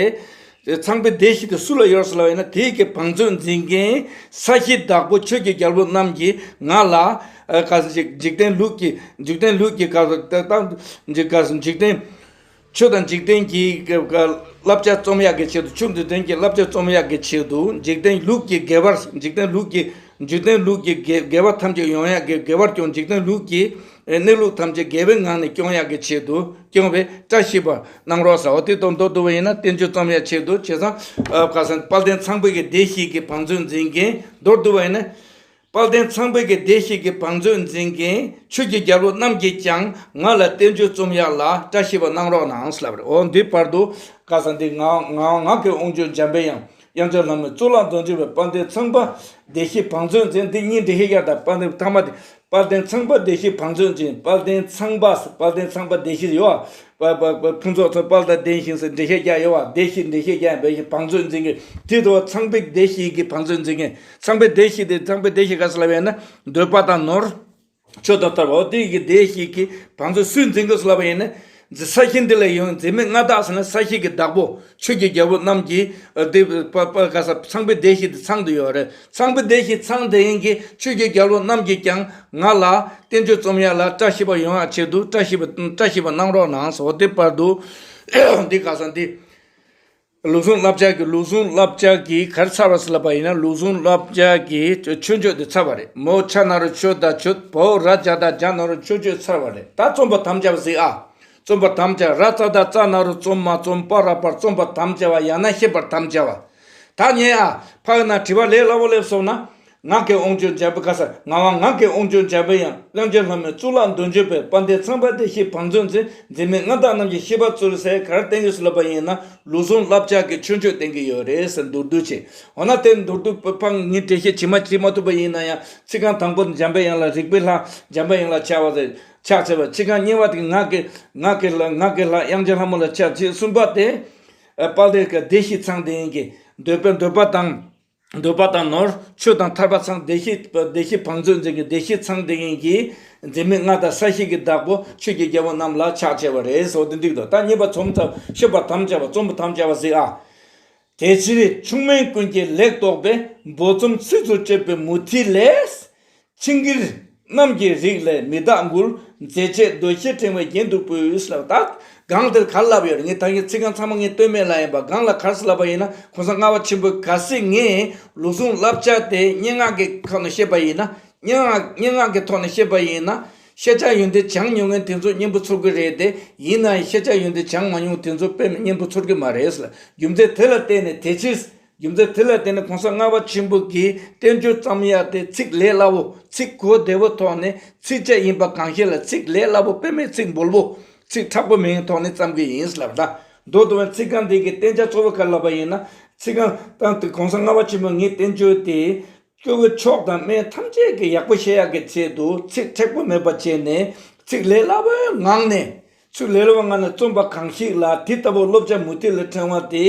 ཚངས་པའི་སྡེ་བཞི་དེ་སུ་ལ་ཡོད་ཟེར་ལབ་ཡིན་ན། དེའི་གི་བང་མཛོད་འཛིན་མཁན་ས་གཞི་བདག་པོ་ཆོས་ཀྱི་རྒྱལ་པོ་རྣམས་ཀྱིས་ང་ལ་ཨ་ག་ས་འཇིག་འཇིག་རྟེན་ལུགས་ཀྱི་འཇིག་རྟེན་ལུགས་ཀྱི་ག་ས་ད་ད་འཇིག་ག་ས་འཇིག་རྟེན་ཆོས་དང་འཇིག་རྟེན་གྱི་ག་བསླབ་བྱ་རྩོམ་ཡག་གི་ཆེད་དུ། ཆོས་འཇིག་རྟེན་གྱི་བསླབ་བྱ་རྩོམ་ཡག་གི་ཆེད་དུ། འཇིག་རྟེན་ལུགས་ཀྱི་དགེ་བར་འཇིག་རྟེན་ལུགས་ཀྱི་འཇིག་རྟེན་ལུགས་ཀྱི་དགེ་དགེ་བ་ཐམས་ཅད་ཡོང་ཡག་གི་དགེ་བར་སྐྱོང་། འཇིག་རྟེན་ལུགས་ཀྱི་གནས་ལུགས་ཐམས་ཅད་དགེ་བའི་ངང་ནས་སྐྱོང་ཡག་གི་ཆེད་དུ། སྐྱོང་བའི་བཀྲ་ཤིས་པ་གནང་རོགས་ཟེར་བ་དེ་དང་མདོར་བསྡུ་བ་ཡིན་ན། བསྟན་བཅོས་རྩོམ་ཡག་ཆེད་དུ། བྱས་ཙང་ཨ་ག་ས་དཔལ་ལྡན་ཚངས་པའི་གི་སྡེ་བཞི་གི་བང་མཛོད་འཛིན་མཁན། མདོར་བསྡུ་བ་ཡིན་ན། དཔལ་ལྡན་ཚངས་པའི་གི་སྡེ་བཞི་གི་བང་མཛོད་འཛིན་མཁན་ཆོས་ཀྱི་རྒྱལ་པོ་རྣམས་ཀྱིས་ཀྱང་ང་ལ་བསྟན་བཅོས་རྩོམ་ཡག་ལ་བཀྲ་ཤིས་པ་གནང་རོགས་གནང་ཟེར་ལབ་རེད། འོ་འདི་བར་དུ་ག་ས་འདི་ང་ང་ང་གི་དབང་ཕྱུག་འཇམ་པའི་དབྱངས། དབྱངས་ཅན་ལྷ་མོའི་གཙུག་ལག་འདོན་བྱེད་པའི་དཔལ་ལྡན་ཚངས་པ་སྡེ་བཞི་བང་མཛོད་འཛིན། འདི་གཉིས་འགྲེལ་བཤད་རྒྱག་དང་། དཔལ་ལྡན་ཐ་མ་དེ་དཔལ་ལྡན་ཚངས་པ་སྡེ་བཞི་བང་མཛོད་འཛིན། དཔལ་ལྡན་ཚངས་པ་དཔལ་ལྡན་ཚངས་པ་སྡེ་བཞི་ཡོད་པ། པ་པ་ཕུན་ཚོགས་ཚོགས་དཔལ་དང་ལྡན་ཞིང་ཟེར་འགྲེལ་བཤད་རྒྱག་ཡོད་པ། སྡེ་བཞི་འགྲེལ་བཤད་རྒྱག་ཡོད་པའི་བང་མཛོད་འཛིན་མཁན་དེ་དུ་བ་ཚངས་པའི་སྡེ་བཞི་གི་བང་མཛོད་འཛིན་མཁན། ཚངས་པའི་སྡེ་བཞི་དེ་ཚངས་པའི་སྡེ་བཞི་ག་ས་ལབ་ཡིན་ན། འདོད་པ་དང་ནོར། ཆོས་དང་ཐར་པ། འོ་དེ་གི་སྡེ་བཞི་གི་བང་མཛོད་སུས་འཛིན་གི་ཟེར་ལབ་པ་ཡིན་ན། འཛི་ས་གཞི་འདི་ལ་ཡོང་འཛིན་མའི་མངའ་བདག་ཟེར་ན་ས་གཞི་གི་བདག་པོ་ཆོས་ཀྱི་རྒྱལ་པོ་རྣམས་ཀྱིས་ཨ་དེ་པ་པ་ག་ས་ཚངས་པའི་སྡེ་བཞི་དེ་ཚང་དུ་ཡོད་རེད། ཚངས་པའི་སྡེ་བཞི་ཚང་དེ་ཡིན་གྱི་ཆོས་ཀྱི་རྒྱལ་པོ་རྣམས་ཀྱིས་ཀྱང་ང་ལ་བསྟན་བཅོས་རྩོམ་ཡག་ལ་བཀྲ་ཤིས་པ་ཡོང་ཡག་ཆེད་དུ། བཀྲ་ཤིས་པ་བཀྲ་ཤིས་པ་གནང་རོགས་གནང་ཟེར། འོ་དེ་བར་དུ་འདི་ག་ས་འདི། ལུགས་ཟུང་བསླབ་བྱ་གི་ལུགས་ཟུང་བསླབ་བྱ་གི་ག་རེ་ཚར་བ་ཟེར་ལབ་པ་ཡིན་ན། ལུགས་ཟུང་བསླབ་བྱ་གི་མཆོད་བརྗོད་དེ་ཚར་བ་རེད། མོ་ཆ་ན་རོ་ཆོ་ད་ཆོད། བའོ་ར་ཇ་ད་ཇ་ན་རོ་མཆོད་བརྗོད་ཚར་བ་རེད། ད་རྩོམ་པར་དམ་བཅའ་བ་གཟིགས་ཨ། རྩོམ་པར་དམ་བཅའ། ར་ཙ་ད་ཙ་ན་རོ་རྩོམ་མ་རྩོམ། པ་ར་པར་རྩོམ་པར་དམ་བཅའ་བ། ཡང་ན་བཤད་པར་དམ་བཅའ་བ། ད་ཉན་ཨ། ཕ་གི་ན་དྲི་བ་ལས་སླ་བོ་སླེབས་སོང་ན། ངག་གི་དབང་ཕྱུག་འཇམ་པའི་ག་ས་ངག་དབང་ངག་གི་དབང་ཕྱུག་འཇམ་པའི་དབྱངས། དབྱངས་ཅན་ལྷ་མོའི་གཙུག་ལག་འདོན་བྱེད་པའི་དཔལ་ལྡན་ཚངས་པ་སྡེ་བཞི་བང་མཛོད་འཛིན། འཛིན་མའི་མངའ་བདག་རྣམས་ཀྱིས་ཤེས་པར་བརྩོན་ཟེར་ག་རེ་བསྟན་ཡོད་ཟེར་ལབ་པ་ཡིན་ན། ལུགས་ཟུང་བསླབ་བྱ་གི་མཆོད་བརྗོད་བསྟན་གྱི་ཡོད་རེད་ཟེར་མདོར་བསྡུས་བྱས། འོ་ན་དེ་མདོར་བསྡུས་པ་ཕངས་ངས་འགྲེལ་བཤད་ཇི་མ་ཇི་མ་ཐུབ་པ་ཡིན་ན་ཡང་། ཚིག་རྐང་དང་པོ་འཇམ་པའི་དབྱངས་ལ། རིག་པའི་ལྷ་འཇམ་པའི་དབྱངས་ལ་ཕྱག་བྱ་ཕྱག་བྱས་པ། ཚིག་རྐང་གཉིས་པ་དེ་ངག་གི་ངག་གི་ལྷ་ངག་གི་ལྷ་དབྱངས་ཅན་ལྷ་མོ་ལ་ཕྱག་བྱས། གསུམ་པ་དེ་དཔལ་ལྡན་གྱི་སྡེ་བཞི་ཚང་དེ་ཡིན་གྱི། འདོད་པའི་འདོད་པ་དང་། འདོད་པ་དང་ནོར། ཆོས་དང་ཐར་པ་ཚང་སྡེ་བཞི་སྡེ་བཞི་བང་མཛོད་འཛིན་གྱི་སྡེ་བཞི་ཚང་དེ་ཡིན་གྱི། འཛིན་མའི་མངའ་བདག་ས་གཞི་གི་བདག་པོ་ཆོས་ཀྱི་རྒྱལ་པོ་རྣམས་ལ་ཕྱག་བྱས་པ་རེད་ཟེར་བ་དེ་འགྲིག་འདུག་ད་གཉིས་པ་རྩོམ་ཚར། བཤད་པར་དམ་བཅའ་བ། རྩོམ་པར་དམ་བཅའ་བ་གཟིགས་ཨ། དེ་ཕྱིར་ཆུང་མིན་ཀུན་གྱི་ལེགས་རྟོགས་པའི། འབོལ་རྩོམ་ཚིགས་སུ་བཅད་པའི་མུ་ཏིག་ལས། ཆིང་གིར་རྣམས་ཀྱི་རིགས་ལས་མི་བདག་འགུལ། མཛེས་བྱེད་འདོད་ཤེས་ཕྲེང་བས་རྒྱན་དུ་སྤུད་ལབ། ད་སྒང་དེར་ག་རེ་ལབ་ཡོད་རེད། ངས་ད་གིན་ཚིག་རྐང་ཚང་མ་ངས་སྟོན་མེད་ལབ་ཡིན་པ། སྒང་ལ་ག་རེ་ཟེར་ལབ་པ་ཡིན་ན། གོང་ས་ལྔ་པ་ཆེན་པོས་གལ་སྲིད་ངས་ལུགས་ཟུང་བསླབ་བྱ་དེ་སྙན་ངག་གི་ཁ་ནས་བཤད་པ་ཡིན་ན། སྙན་ངག་སྙན་ངག་གི་ཐོག་ནས་བཤད་པ་ཡིན་ན། ཤེས་བྱ་ཡོན་ཏན་སྦྱངས་མྱོང་མཁན་དེ་ཚོ་སྙན་པོ་ཚོར་གི་རེད་དེ། ཡིན་ན་ཡང་ཤེས་བྱ་ཡོན་ཏན་སྦྱངས་མ་མྱོང་དེ་ཚོ་དཔེ་མི་སྙན་པོ་ཚོར་གི་མ་རེད་ཟེར། རྒྱུ་མཚན་དེ་ལ་བརྟེན་ནས་དེ་ཕྱིར། རྒྱུ་མཚན་དེ་ལ་བརྟེན་ནས་གོང་ས་ལྔ་པ་ཆེན་པོ་གིས་བསྟན་བཅོས་རྩོམ་ཡག་དེ་ཚིག་ལས་སླ་བོ། ཚིག་གོ་བདེ་བོ་ཐོག་ནས། ཚིགས་བཅད་ཡིན་པ་གང་ཤེས་ལ། ཚིག་ལས་སླ་བོ། དཔེ་མེད་ཚིག་འབོལ་པོ། ཚིག་མཁྲེགས་པོ་མེད་ཐོག་ནས་བརྩམས་ཀྱི་ཡིན་ལབ་ད། མདོར་བསྡུ་བའི་ཚིག་རྐང་འདི་གི་བསྟན་བྱ་གཙོ་བོ་ག་རེ་ལབ་པ་ཡིན་ན། ཚིག་རྐང་དང་དེ་གོང་ས་ལྔ་པ་ཆེན་པོ་ངའི་བསྟན་བཅོས་དེ། སྐྱེ་བོའི་མཆོག་དང་དམན་ཐམས་ཅད་ཀྱིས་ཡག་པོ་ཤེས་ཡག་གི་ཆེད་དུ་ཚིག་མཁྲེགས་པོ་མེད་པ་བྱས་ནས། ཚིག་ལས་སླ་བོའི་ངང་ནས། ཚིག་ལས་སླ་བོའི་ངང་ནས་རྩོམ་པ་གང་ཞིག་ལ། དེ་ལྟ་བུ་བློ་བྱ་མུ་ཏིག་ལས་ཕྲེང་བ་དེ།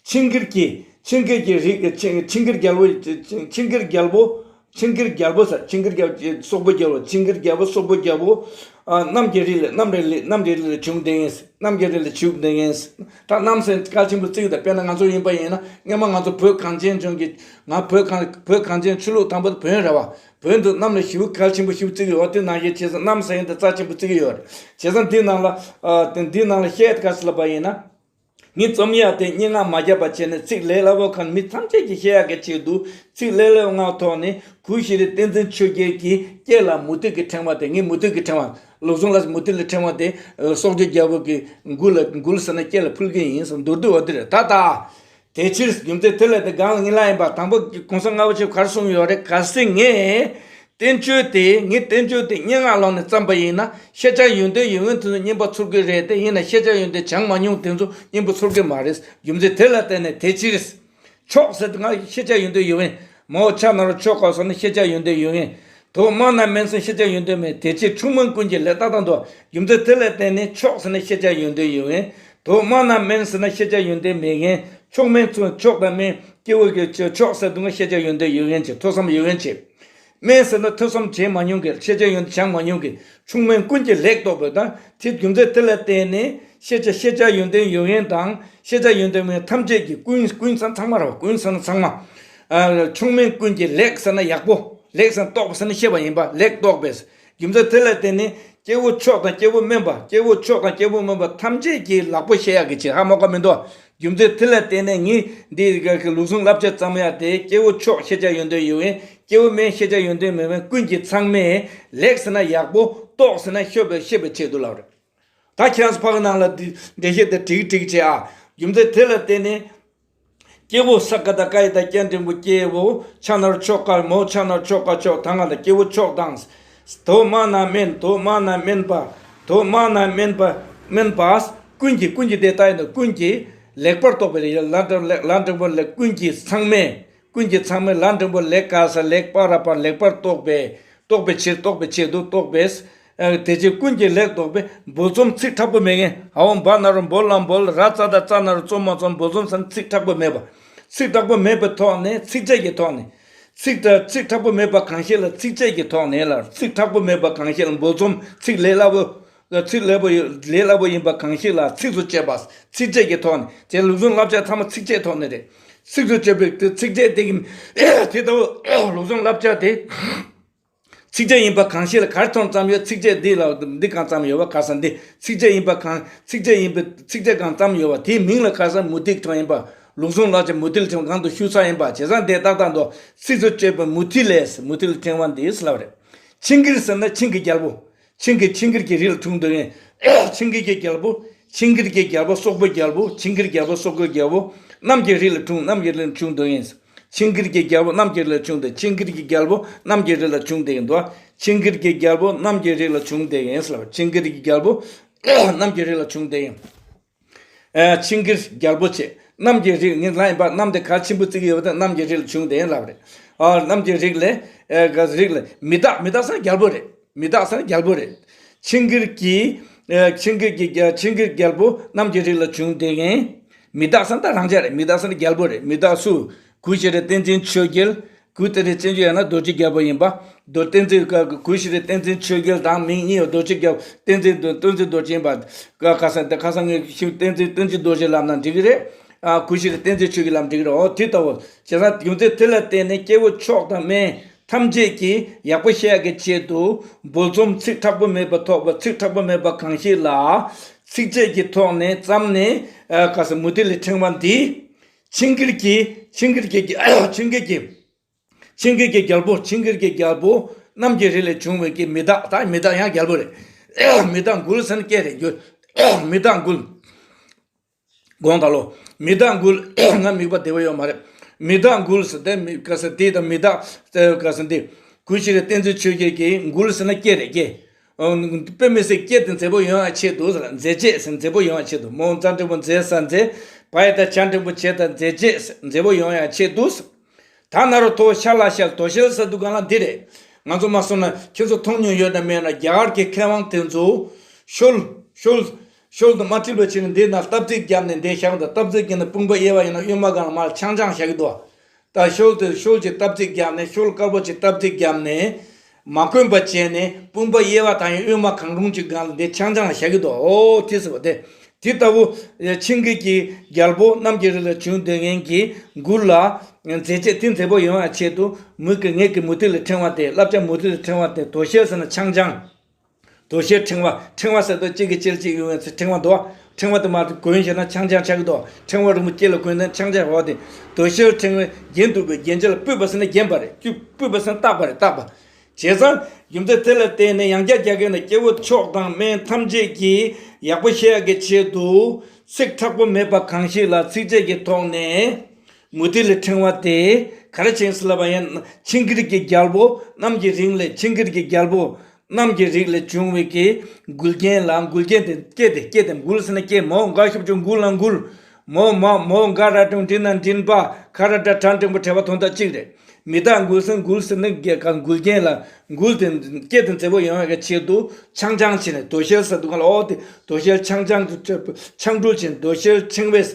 ཆིང་གིར་གྱི་ཆིང་གིར་གྱི་རིགས། ཆིང་གིར་རྒྱལ་པོ། ཆིང་གིར་རྒྱལ་པོ་ཟེར། ཆིང་གིར་རྒྱལ་པོ་སོག་པོའི་རྒྱལ་པོ། ཆིང་གིར་རྒྱལ་པོ་སོག་པོའི་རྒྱལ་པོ། ཨ། གནམ་གྱི་རིགས་ལས། གནམ་རིགས་ལས། གནམ་གྱི་རིགས་ལས་བྱུང་བསྡད་མཁན། གནམ་གྱི་རིགས་ལས་བྱུང་བསྡད་མཁན། ད་གནམ་ཟེར་གལ་ཆེན་པོ་བརྩི་གི་ད། དཔེར་ན་ང་ཚོ་ཡིན་པ་ཡིན་ན། སྔོན་མ་ང་ཚོ་བོད་གངས་ཅན་ལྗོངས་ཀྱི། ང་བོད་གངས་བོད་གངས་ཅན་ཆོས་ལུགས་དང་པོ་དེ་བོན་རེད་བ། བོན་དུ་གནམ་ལ་ཞེ་པོ་གལ་ཆེན་པོ་ཞེ་པོ་བརྩི་གི་ཡོད། དེ་ནང་བཞིན་བྱས་ཙང་གནམ་ཟེར་མཁན་དེ་རྩ་ཆེན་པོ་བརྩི་གི་ཡོད་རེད། བྱས་ཙང་འདི་ནང་ལ། ཨ། དེ་འདི་ནང་ལ་བཤད་ག་ཟེར་ལབ་པ་ཡིན་ན། ངས་རྩོམ་ཡག་དེ་སྙན་ངག་མ་བརྒྱབ་པ་བྱས་ནས། ཚིག་ལས་སླ་བོ་གང་མི་ཐམས་ཅད་ཀྱིས་ཤེས་ཡག་གི་ཆེད་དུ། ཚིག་ལས་སླ་བོའི་ངག་ཐོག་ནས་གུ་ཤྲི་བསྟན་འཛིན་ཆོས་རྒྱལ་གྱི་སྐེ་ལ་མུ་ཏིག་གི་ཕྲེང་བ་དེ། ངས་མུ་ཏིག་གི་ཕྲེང་བ། ལུགས་ཟུང་ལ་མུ་ཏིག་ལ་ཕྲེང་བ་དེ། ཨ། སོག་རྒྱལ་རྒྱལ་པོ་གི་མགུལ་ལ། མགུལ་ཟེར་ན་སྐེ་ལ་ཕུལ་གི་ཡིན་ཟེར། མདོར་བསྡུས་པ་འདི་རེད། ད་ད། དེ་ཕྱིར། རྒྱུ་མཚན་དེ་ལ་དེ་སྒང་ལ་ངས་ལབ་ཡིན་པ། དང་པོ་གོང་ས་ལྔ་པ་ཆེན་པོས་ག་རེ་གསུངས་ཡོད་རེད། གལ་སྲིད་ངས་བསྟན་བཅོས་དེ། ངས་བསྟན་བཅོས་དེ་སྙན་ངག་ལམ་ནས་བརྩམས་པ་ཡིན་ན། ཤེས་བྱ་ཡོན་ཏན་ཡོད་མཁན་དེ་ཚོ་སྙན་པོ་ཚོར་གི་རེད་དེ། ཡིན་ན་ཤེས་བྱ་ཡོན་ཏན་སྦྱངས་མ་མྱོང་དེ་ཚོ་སྙན་པོ་ཚོར་གི་མ་རེད། རྒྱུ་མཚན་དེ་ལ་བརྟེན་ནས་དེ་ཕྱིར། མཆོག་ཟེར་དུས་ང་ཤེས་བྱ་ཡོན་ཏན་ཡོད་མཁན། མའོ་ཆ་ན་རོ་ཆོ་ག་ཟེར་ན་ཤེས་བྱ་ཡོན་ཏན་ཡོད་མཁན། དོ་མ་ན་མན་ཟེར་ན་ཤེས་བྱ་ཡོན་ཏན་མེད། དེ་ཕྱིར་ཆུང་མིན་ཀུན་གྱི་ལེགས། ཏག་ཏག་འདུག་རྒྱུ་མཚན་དེ་ལ་བརྟེན་ནས་ཆོག་ཟེར་ན་ཤེས་བྱ་ཡོན་ཏན་ཡོད་མཁན། དོ་མ་ན་མན་ཟེར་ན་ཤེས་བྱ་ཡོན་ཏན་མེད་མཁན། ཆོག་མིན་ཚུལ་ཆོག་དང་མིན་སྐྱེ་བོ་གི་ཆོག་ཟེར་དུས་ཤེས་བྱ་ཡོན་ཏན་ཡོད་མཁན་གྱི་ཐོས་བསམ་ཡོད་མཁན་གྱི། མིན་ཟེར་ན་ཐོས་བསམ་བྱེད་མ་མྱོང་གི། ཤེས་བྱ་ཡོན་ཏན་སྦྱང་མ་མྱོང་གི། ཆུང་མིན་ཀུན་གྱི་ལེགས་རྟོགས་པའི་དང་དེ་རྒྱུ་མཚན་དེ་ལ་བརྟེན་ནས་ཤེས་བྱ་ཤེས་བྱ་ཡོན་ཏན་ཡོད་མཁན་དང་ཤེས་བྱ་ཡོན་ཏན་མེད་མཁན་ཐམས་ཅད་ཀྱི་ཀུན་ཀུན་ཚང་ཚང་མ་རེད་བ། ཀུན་ཟེར་ན་ཚང་མ། ཨ་ཆུང་མིན་ཀུན་གྱི་ལེགས་ཟེར་ན་ཡག་པོ། ལེགས་ཟེར་ན་རྟོགས་པ་ཟེར་ན་ཤེས་པ་ཡིན་པ། ལེགས་རྟོགས་པས། རྒྱུ་མཚན་དེ་ལ་བརྟེན་ནས་སྐྱེ་བོ་མཆོག་དང་སྐྱེ་བོ་དམན་པ། སྐྱེ་བོ་མཆོག་དང་སྐྱེ་བོ་དམན་པ་ཐམས་ཅད་ཀྱིས་ལག་པ་བཤད་ཡག་གི་ཆེད་ཧ་མ་གོ་མི་འདུག་རྒྱུ་མཚན་དེ་ལ་བརྟེན་ནས་ངས་འདི་ག་གི་ལུགས་ཟུང་བསླབ་བྱ་བརྩམས་ཡག་དེ་སྐྱེ་བོ་མཆོག་ཤེས་བྱ་ཡོན་ཏན་ཡོད་མཁན། སྐྱེ་བོ་དམན་ཤེས་བྱ་ཡོན་ཏན་མེད་མཁན་ཀུན་གྱིས་ཚང་མས་ལེགས་ཟེར་ན་ཡག་པོ། རྟོགས་ཟེར་ན་ཤེས་པའི་ཤེས་པའི་ཆེད་དུ་ལབ་རེད། ད་ཁྱེད་རང་ཚོ་ཕ་གི་ནང་ལ་འདི་འགྲེལ་བཤད་དེ་བྲིས་བྲིས་བྱས་ཨ། རྒྱུ་མཚན་དེ་ལ་བརྟེན་ནས། སྐྱེ་བོ་ས་ཀ་བཏགས་སྐ་ཡ་བཏགས་སྐྱ་འགྲེང་བུ་སྐྱེ་བོ། ཆ་ན་རོ་ཆོ་ག་མའོ་ཆ་ན་རོ་ཆོ་ག་ཆོག་ད་ང་ལ་སྐྱེ་བོ་མཆོག་དང་། དོ་མ་ན་མིན། དོ་མ་ན་མིན་པ། དོ་མ་ན་མིན་པ། མིན་པ། ཀུན་གྱི་ཀུན་གྱི་དེ་ལྟ་ཡིན་ནོ། ཀུན་གྱི་ལེགས་པར་རྟོགས་པའི་ལ་འགྲེང་ལ་འགྲེང་བུ་ལ་ཀུན་གྱིས་ཚང་མས། ཀུན་གྱིས་ཚང་མས་ལ་འགྲེང་བུ་ལེགས་ག་ས་ལེགས་པ་ར་པ་ལེགས་པར་རྟོགས་པའི་རྟོགས་པའི་ཕྱིར་རྟོགས་པའི་ཆེད་དུ་རྟོགས་པས། ཨ་དེ་ཕྱིར་ཀུན་གྱི་ལེགས་རྟོགས་པས། འབུ་རྩོམ་ཚིག་དྲག་པོ་མེད་མཁན། འ་འོ་འབ་ན་རོ་འབོ་ལ་འབོལ། ར་ཙ་བཏགས་རྩ་ན་རོ་རྩོ་མ་རྩོམ། འབུ་རྩོམ་ཟེར་ན་ཚིག་དྲག་པོ་མེད་པ། ཚིག་དྲག་པོ་མེད་པའི་ཐོག་ནས་ཚིགས་བཅད་ཀྱི་ཐོག་ནས། ཚིག་དྲ་ཚིག་དྲག་པོ་མེད་པ་གང་ཞིག་ལ་ཚིགས་བཅད་ཀྱི་ཐོག་ནས་ལ། ཚིག་དྲག་པོ་མེད་པ་གང་ཞིག་ལ། འབུ་རྩོམ་ཚིག་ལས་སླ་པོ། ཚིག་ལས་པོ་ཡོད་ལས་སླ་པོ་ཡིན་པ་གང་ཞིག་ལ་ཚིགས་སུ་བཅད་པ། ཚིགས་བཅད་ཀྱི་ཐོག་ནས། དེ་ལུགས་ཟུང་བསླབ་བྱ་ཚང་མ་ཚིགས་བཅད་ཐོག་ནས་རེད། ཚིགས་སུ་བཅད་པའི་དེ་ཚིགས་བཅད་དེ་གི་དེ་ལྟ་བུ་ལུགས་ཟུང་བསླབ་བྱ་དེ། ཚིགས་བཅད་ཡིན་པ་གང་ཞིག་ལ་ག་རེ་ཐོག་ནས་བརྩམས་ཡོད། ཚིགས་བཅད་འདི་ལ་འདི་གང་བརྩམས་ཡོད་པ་ག་ས་འདི། ཚིགས་བཅད་ཡིན་པ་གང་ཚིགས་བཅད་ཡིན་པའི་ཚིགས་བཅད་གང་བརྩམས་ཡོད་པ་དེའི་མིང་ལ་ག་ས་མུ་ཏིག་ཕྲེང་བ་ཡིན་པ། ལུགས་ཟུང་བསླབ་བྱ་མུ་ཏིག་ཕྲེང་བ་གང་དུ་བཤུས་ཚར་ཡིན་པ་བྱས་ཙང་དེ་ཏག་ཏག་འདུག་ཚིགས་སུ་བཅད་པའི་མུ་ཏིག་ལས་མུ་ཏིག་ཕྲེང་བ་འདི་ལབ་རེད། ཆིང་གིར་ཟེར་ན་ཆིང་གི་རྒྱལ་པོ། ཆིང་གི་ཆིང་གིར་གྱི་རིགས་ལ་འཁྲུངས་འདུག་ཡིན། ཆིང་གིར་གྱི་རྒྱལ་པོ། ཆིང་གིར་གྱི་རྒྱལ་པོ་སོག་པོའི་རྒྱལ་པོ། ཆིང་གིར་རྒྱལ་པོ་སོག་པོའི་རྒྱལ་པོ། གནམ་གྱི་རིགས་ལ་འཁྲུངས། གནམ་གྱི་རིགས་ལ་འཁྲུངས་འདུག་ཡིན། ཆིང་གིར་གྱི་རྒྱལ་པོ་གནམ་གྱི་རིགས་ལ་འཁྲུངས་ཏེ། ཆིང་གིར་གྱི་རྒྱལ་པོ་གནམ་གྱི་རིགས་ལ་འཁྲུངས་ཏེ་ཡིན་འདུག་ཆིང་གིར་གྱི་རྒྱལ་པོ་གནམ་གྱི་རིགས་ལ་འཁྲུངས་ཏེ་ཡིན་ཟེར་ལབ། ཆིང་གིར་གྱི་རྒྱལ་པོ་གནམ་གྱི་རིགས་ལ་འཁྲུངས་ཏེ་ཡིན། ཨ་ཆིང་གིར་རྒྱལ་པོ་ཆེ། གནམ་གྱི་རིགས་ངན་ལ་ཡིན་པ། གནམ་དེ་གར་ཆེན་པོ་བརྩི་གི་ཡོད་པ་དེ་གནམ་གྱི་རིགས་ལ་འཁྲུངས་ཏེ་ཡིན་ལབ་རེད། ཨ་གནམ་གྱི་རིགས་ལས་ཨ་ག་རིགས་ལས་མི་བདག་མི་བདག་ཟེར་རྒྱལ་པོ་རེད། མི་བདག་ཟེར་རྒྱལ་པོ་རེད། ཆིང་གིར་གྱི་ཨ་ཆིང་གིར་གྱི་རྒྱ་ཆིང་གིར་རྒྱལ་པོ་གནམ་གྱི་རིགས་ལ་འཁྲུངས་ཏེ་ཡིན། མི་བདག་ཟེར་ད་རང་ཅག་རེད། མི་བདག་ཟེར་རྒྱལ་པོ་རེད། མི་བདག་སུ། གུ་ཤྲི་བསྟན་འཛིན་ཆོས་རྒྱལ། གུ་དེ་རེ་བཙན་བྱོལ་ཡང་ན་རྡོ་རྗེ་རྒྱལ་པོ་ཡིན་པ། རྡོ་བསྟན་འཛིན་ག་གུ་ཤྲི་བསྟན་འཛིན་ཆོས་རྒྱལ་དང་མིང་གཉིས་རྡོ་རྗེ་རྒྱལ་བསྟན་འཛིན་བསྟན་འཛིན་རྡོ་རྗེ་ཡིན་པ། ཁ་སང་དེ་ཁ་སང་ངས་ཤིང་བསྟན་འཛིན་བསྟན་འཛིན་རྡོ་རྗེ་ལབ་ན་འགྲིག་གི་རེད། ཨ་གུ་ཤྲི་བསྟན་འཛིན་ཆོས་རྒྱལ་ལབ་འགྲིག་གི་རེད། འོ་དེ་ལྟ་བུ་བྱས་ཙང་རྒྱུ་མཚན་དེ་ལ་བརྟེན་ནས་སྐྱེ་བོ་མཆོག་དང་དམན་ཐམས་ཅད་ཀྱིས་ཡག་པོ་ཤེས་ཡག་གི་ཆེད་དུ་འབུ་རྩོམ་ཚིག་དྲག་པོ་མེད་པ་ཐོགས་པ། ཚིག་དྲག་པོ་མེད་པ་གང་ཞིག་ལ་ཚིགས་བཅད་ཀྱི་ཐོག་ནས་བརྩམས་ནས་ཨ་ཁ་སང་མུ་ཏིག་ལི་ཕྲེང་བ་འདི། ཆིང་གིར་གྱི་ཆིང་གིར་གྱི་ཆིང་གིར་གྱི་ཆིང་གིར་གྱི་རྒྱལ་པོ། ཆིང་གིར་གྱི་རྒྱལ་པོ་གནམ་གྱི་རིགས་ལས་བྱུང་བའི་གི་མི་བདག་ད་མི་བདག་ཡང་རྒྱལ་པོ་རེད། མི་བདག་མགུལ་ཟེར་ན་སྐད་རེད་རྒྱུ། མི་བདག་མགུལ། དགོངས་དག་ལོ། མི་བདག་མགུལ། ང་དམིགས་པ་བདེ་བོ་ཡོད་མ་རེད། མི་བདག་མགུལ་ཟེར་དེ་མི་ག་ཟེར་དེ་དང་མི་བདག་ག་ཟེར་འདི། གུ་ཤྲི་བསྟན་འཛིན་ཆོས་རྒྱལ་གྱི་མགུལ་ཟེར་ན་སྐད་རེད་སྐད། དཔེ་མི་སྲིད་སྐད་དེ་མཛེས་པོ་ཡོང་ཡ་ཆེད་དུ་ཟེར། མཛེས་བྱེད་ཟེར་མཛེས་པོ་ཡོང་ཡ་ཆེད་དུ། མོ་རྩ་འགྲེང་བུ་མཛེས་ས་མཛེས། བ་ཡ་བཏགས་བྱ་འགྲེང་བུ་བྱེད་དང་མཛེས་བྱེད་ཟེར་མཛེས་པོ་ཡོང་ཡ་ཆེད་དུ་ཟེར། ད་ན་རོ་དོ་ཤ་ལ་ཤལ་དོ་ཤལ་ཟེར་དུས་སྒང་ལ་འདི་རེད། ང་ཚོ་མ་སོང་ན་ཁྱེད་ཚོ་མཐོང་མྱོང་ཡོད་ན་མེད་ན་རྒྱ་གར་གྱི་མཁས་དབང་དེ་ཚོ་ཤོལ་ཤོལ་ཤོལ་དུ་མ་བྲིས་པ་བྱས་ནས་འདི་ན་སྟབས་ཚིག་བརྒྱབ་ནས་འདི་བཞག་འདུག་སྟབས་ཚིག་བརྒྱབ་ནས་དཔུང་པ་གཡས་པ་ཡིན་ན་གཡོན་མ་སྒང་ལ་མར་འཆང་འཆང་བཞག་གི་འདུག་ད་ཤོལ་དེ་ཤོལ་གྱི་སྟབས་ཚིག་བརྒྱབ་ནས་ཤོལ་དཀར་པོ་གྱི་སྟབས་ཚིག་བརྒྱབ་ནས་མ་གོན་པ་བྱས་ནས་དཔུང་པ་གཡས་པ་དང་གཡོན་མ་གང་རུང་གཅིག་སྒང་ལ་འདི་འཆང་འཆང་བཞག་གི་འདུག་ཨོ་དེ་ཟེར་བ་དེ། དེ་ལྟ་བུ་ཆིང་གི་གི་རྒྱལ་པོ་རྣམས་ཀྱི་རིགས་ལ་བྱུང་དོན་ངན་གྱི་མགུལ་ལ་མཛེས་བྱེད་དེ་མཛེས་པོ་ཡོང་བའི་ཆེད་དུ་མུ་གི་ངེད་ཀྱི་མུ་ཏིག་ལི་ཕྲེང་བ་སྟེ། བསླབ་བྱ་མུ་ཏིག་ལི་ཕྲེང་བ་སྟེ། དོ་ཤལ་ཟེར་ན་འཆང་འཆང་། དོ་ཤལ་ཕྲེང་བ། ཕྲེང་བ་ཟེར་དུས་གཅིག་གིས་གཅིག་ལ་གཅིག་ཡོང་བའི་ཚེ་ཕྲེང་བ་འདུག་ཕྲེང་བ་དེ་མར་གོན་བཞག་ན་འཆང་འཆང་ཆགས་ཀྱི་འདུག་ཕྲེང་བ་རིང་པོ་ལྕེ་ལ་གོན་ན་འཆང་འཆང་འོ་དེ། དོ་ཤལ་ཕྲེང་བས་བརྒྱན་འདུག་པས་བརྒྱན་བྱ་ལ་སྤུད་པ་ཟེར་ན་བརྒྱན་པ་རེད། སྤུད་པ་ཟེར་ན་བཏགས་པ་རེད། བཏགས་པ། བྱས་ཙང་རྒྱུ་མཚན་དེ་ལ་བརྟེན་ནས་ཡང་བསྐྱར་རྒྱ་སྐད་ནས་སྐྱེ་བོ་མཆོག་དང་དམན་ཐམས་ཅད་ཀྱིས་ཡག་པོ་ཤེས་ཡག་གི་ཆེད་དུ་ཚིག་དྲག་པོ་མེད་པ་གང་ཞིག་ལ་ཚིགས་བཅད་ཀྱི་ཐོག་ནས་མུ་ཏིག་ལི་ཕྲེང་བ་སྟེ། ག་རེ་བྱས་ཟེར་ལབ་པ་ཡིན་ན་ཆིང་གིར་གྱི་རྒྱལ་པོ་རྣམས་ཀྱི་རིགས་ལས། ཆིང་གིར་གྱི་རྒྱལ་པོ་རྣམས་ཀྱི་རིགས་ལས་བྱུང་བའི་གི་མགུལ་རྒྱན་ལ། མགུལ་རྒྱན་དེ་སྐེ་དེ་སྐེ་དེ་མགུལ་ཟེར་ན་སྐེ་མོ་འགའ་ཤོབ་ཅུང་མགུལ་ལ་མགུལ། མོ་མ་མོ་ག་ར་ཀྲུང་འདྲི་ན་འདྲིན་པ་ཁ་ར་ཏྲ་ཁྲ་འགྲེང་བུ་བྲེ་བ་དོན་དག་གཅིག་རེད། མི་རྟག་འགུལ་སེམས་འགུལ་ཟེར་ནི་རྒྱལ་ཁ་འགུལ་རྐྱེན་ལ་འགུལ་དེ་སྐད་དེ་མཛེས་པོ་ཡོང་ཡག་གི་ཆེད་དུ་ཆང་ཆང་བྱས་ནས་དོ་ཤལ་ཟེར་འདུག་ག་ལ། ཨོ་དེ་དོ་ཤལ་ཆང་ཆང་དུ་ཆང་འཁྲུལ་བྱས་ནས་དོ་ཤལ་ཕྲེང་བས།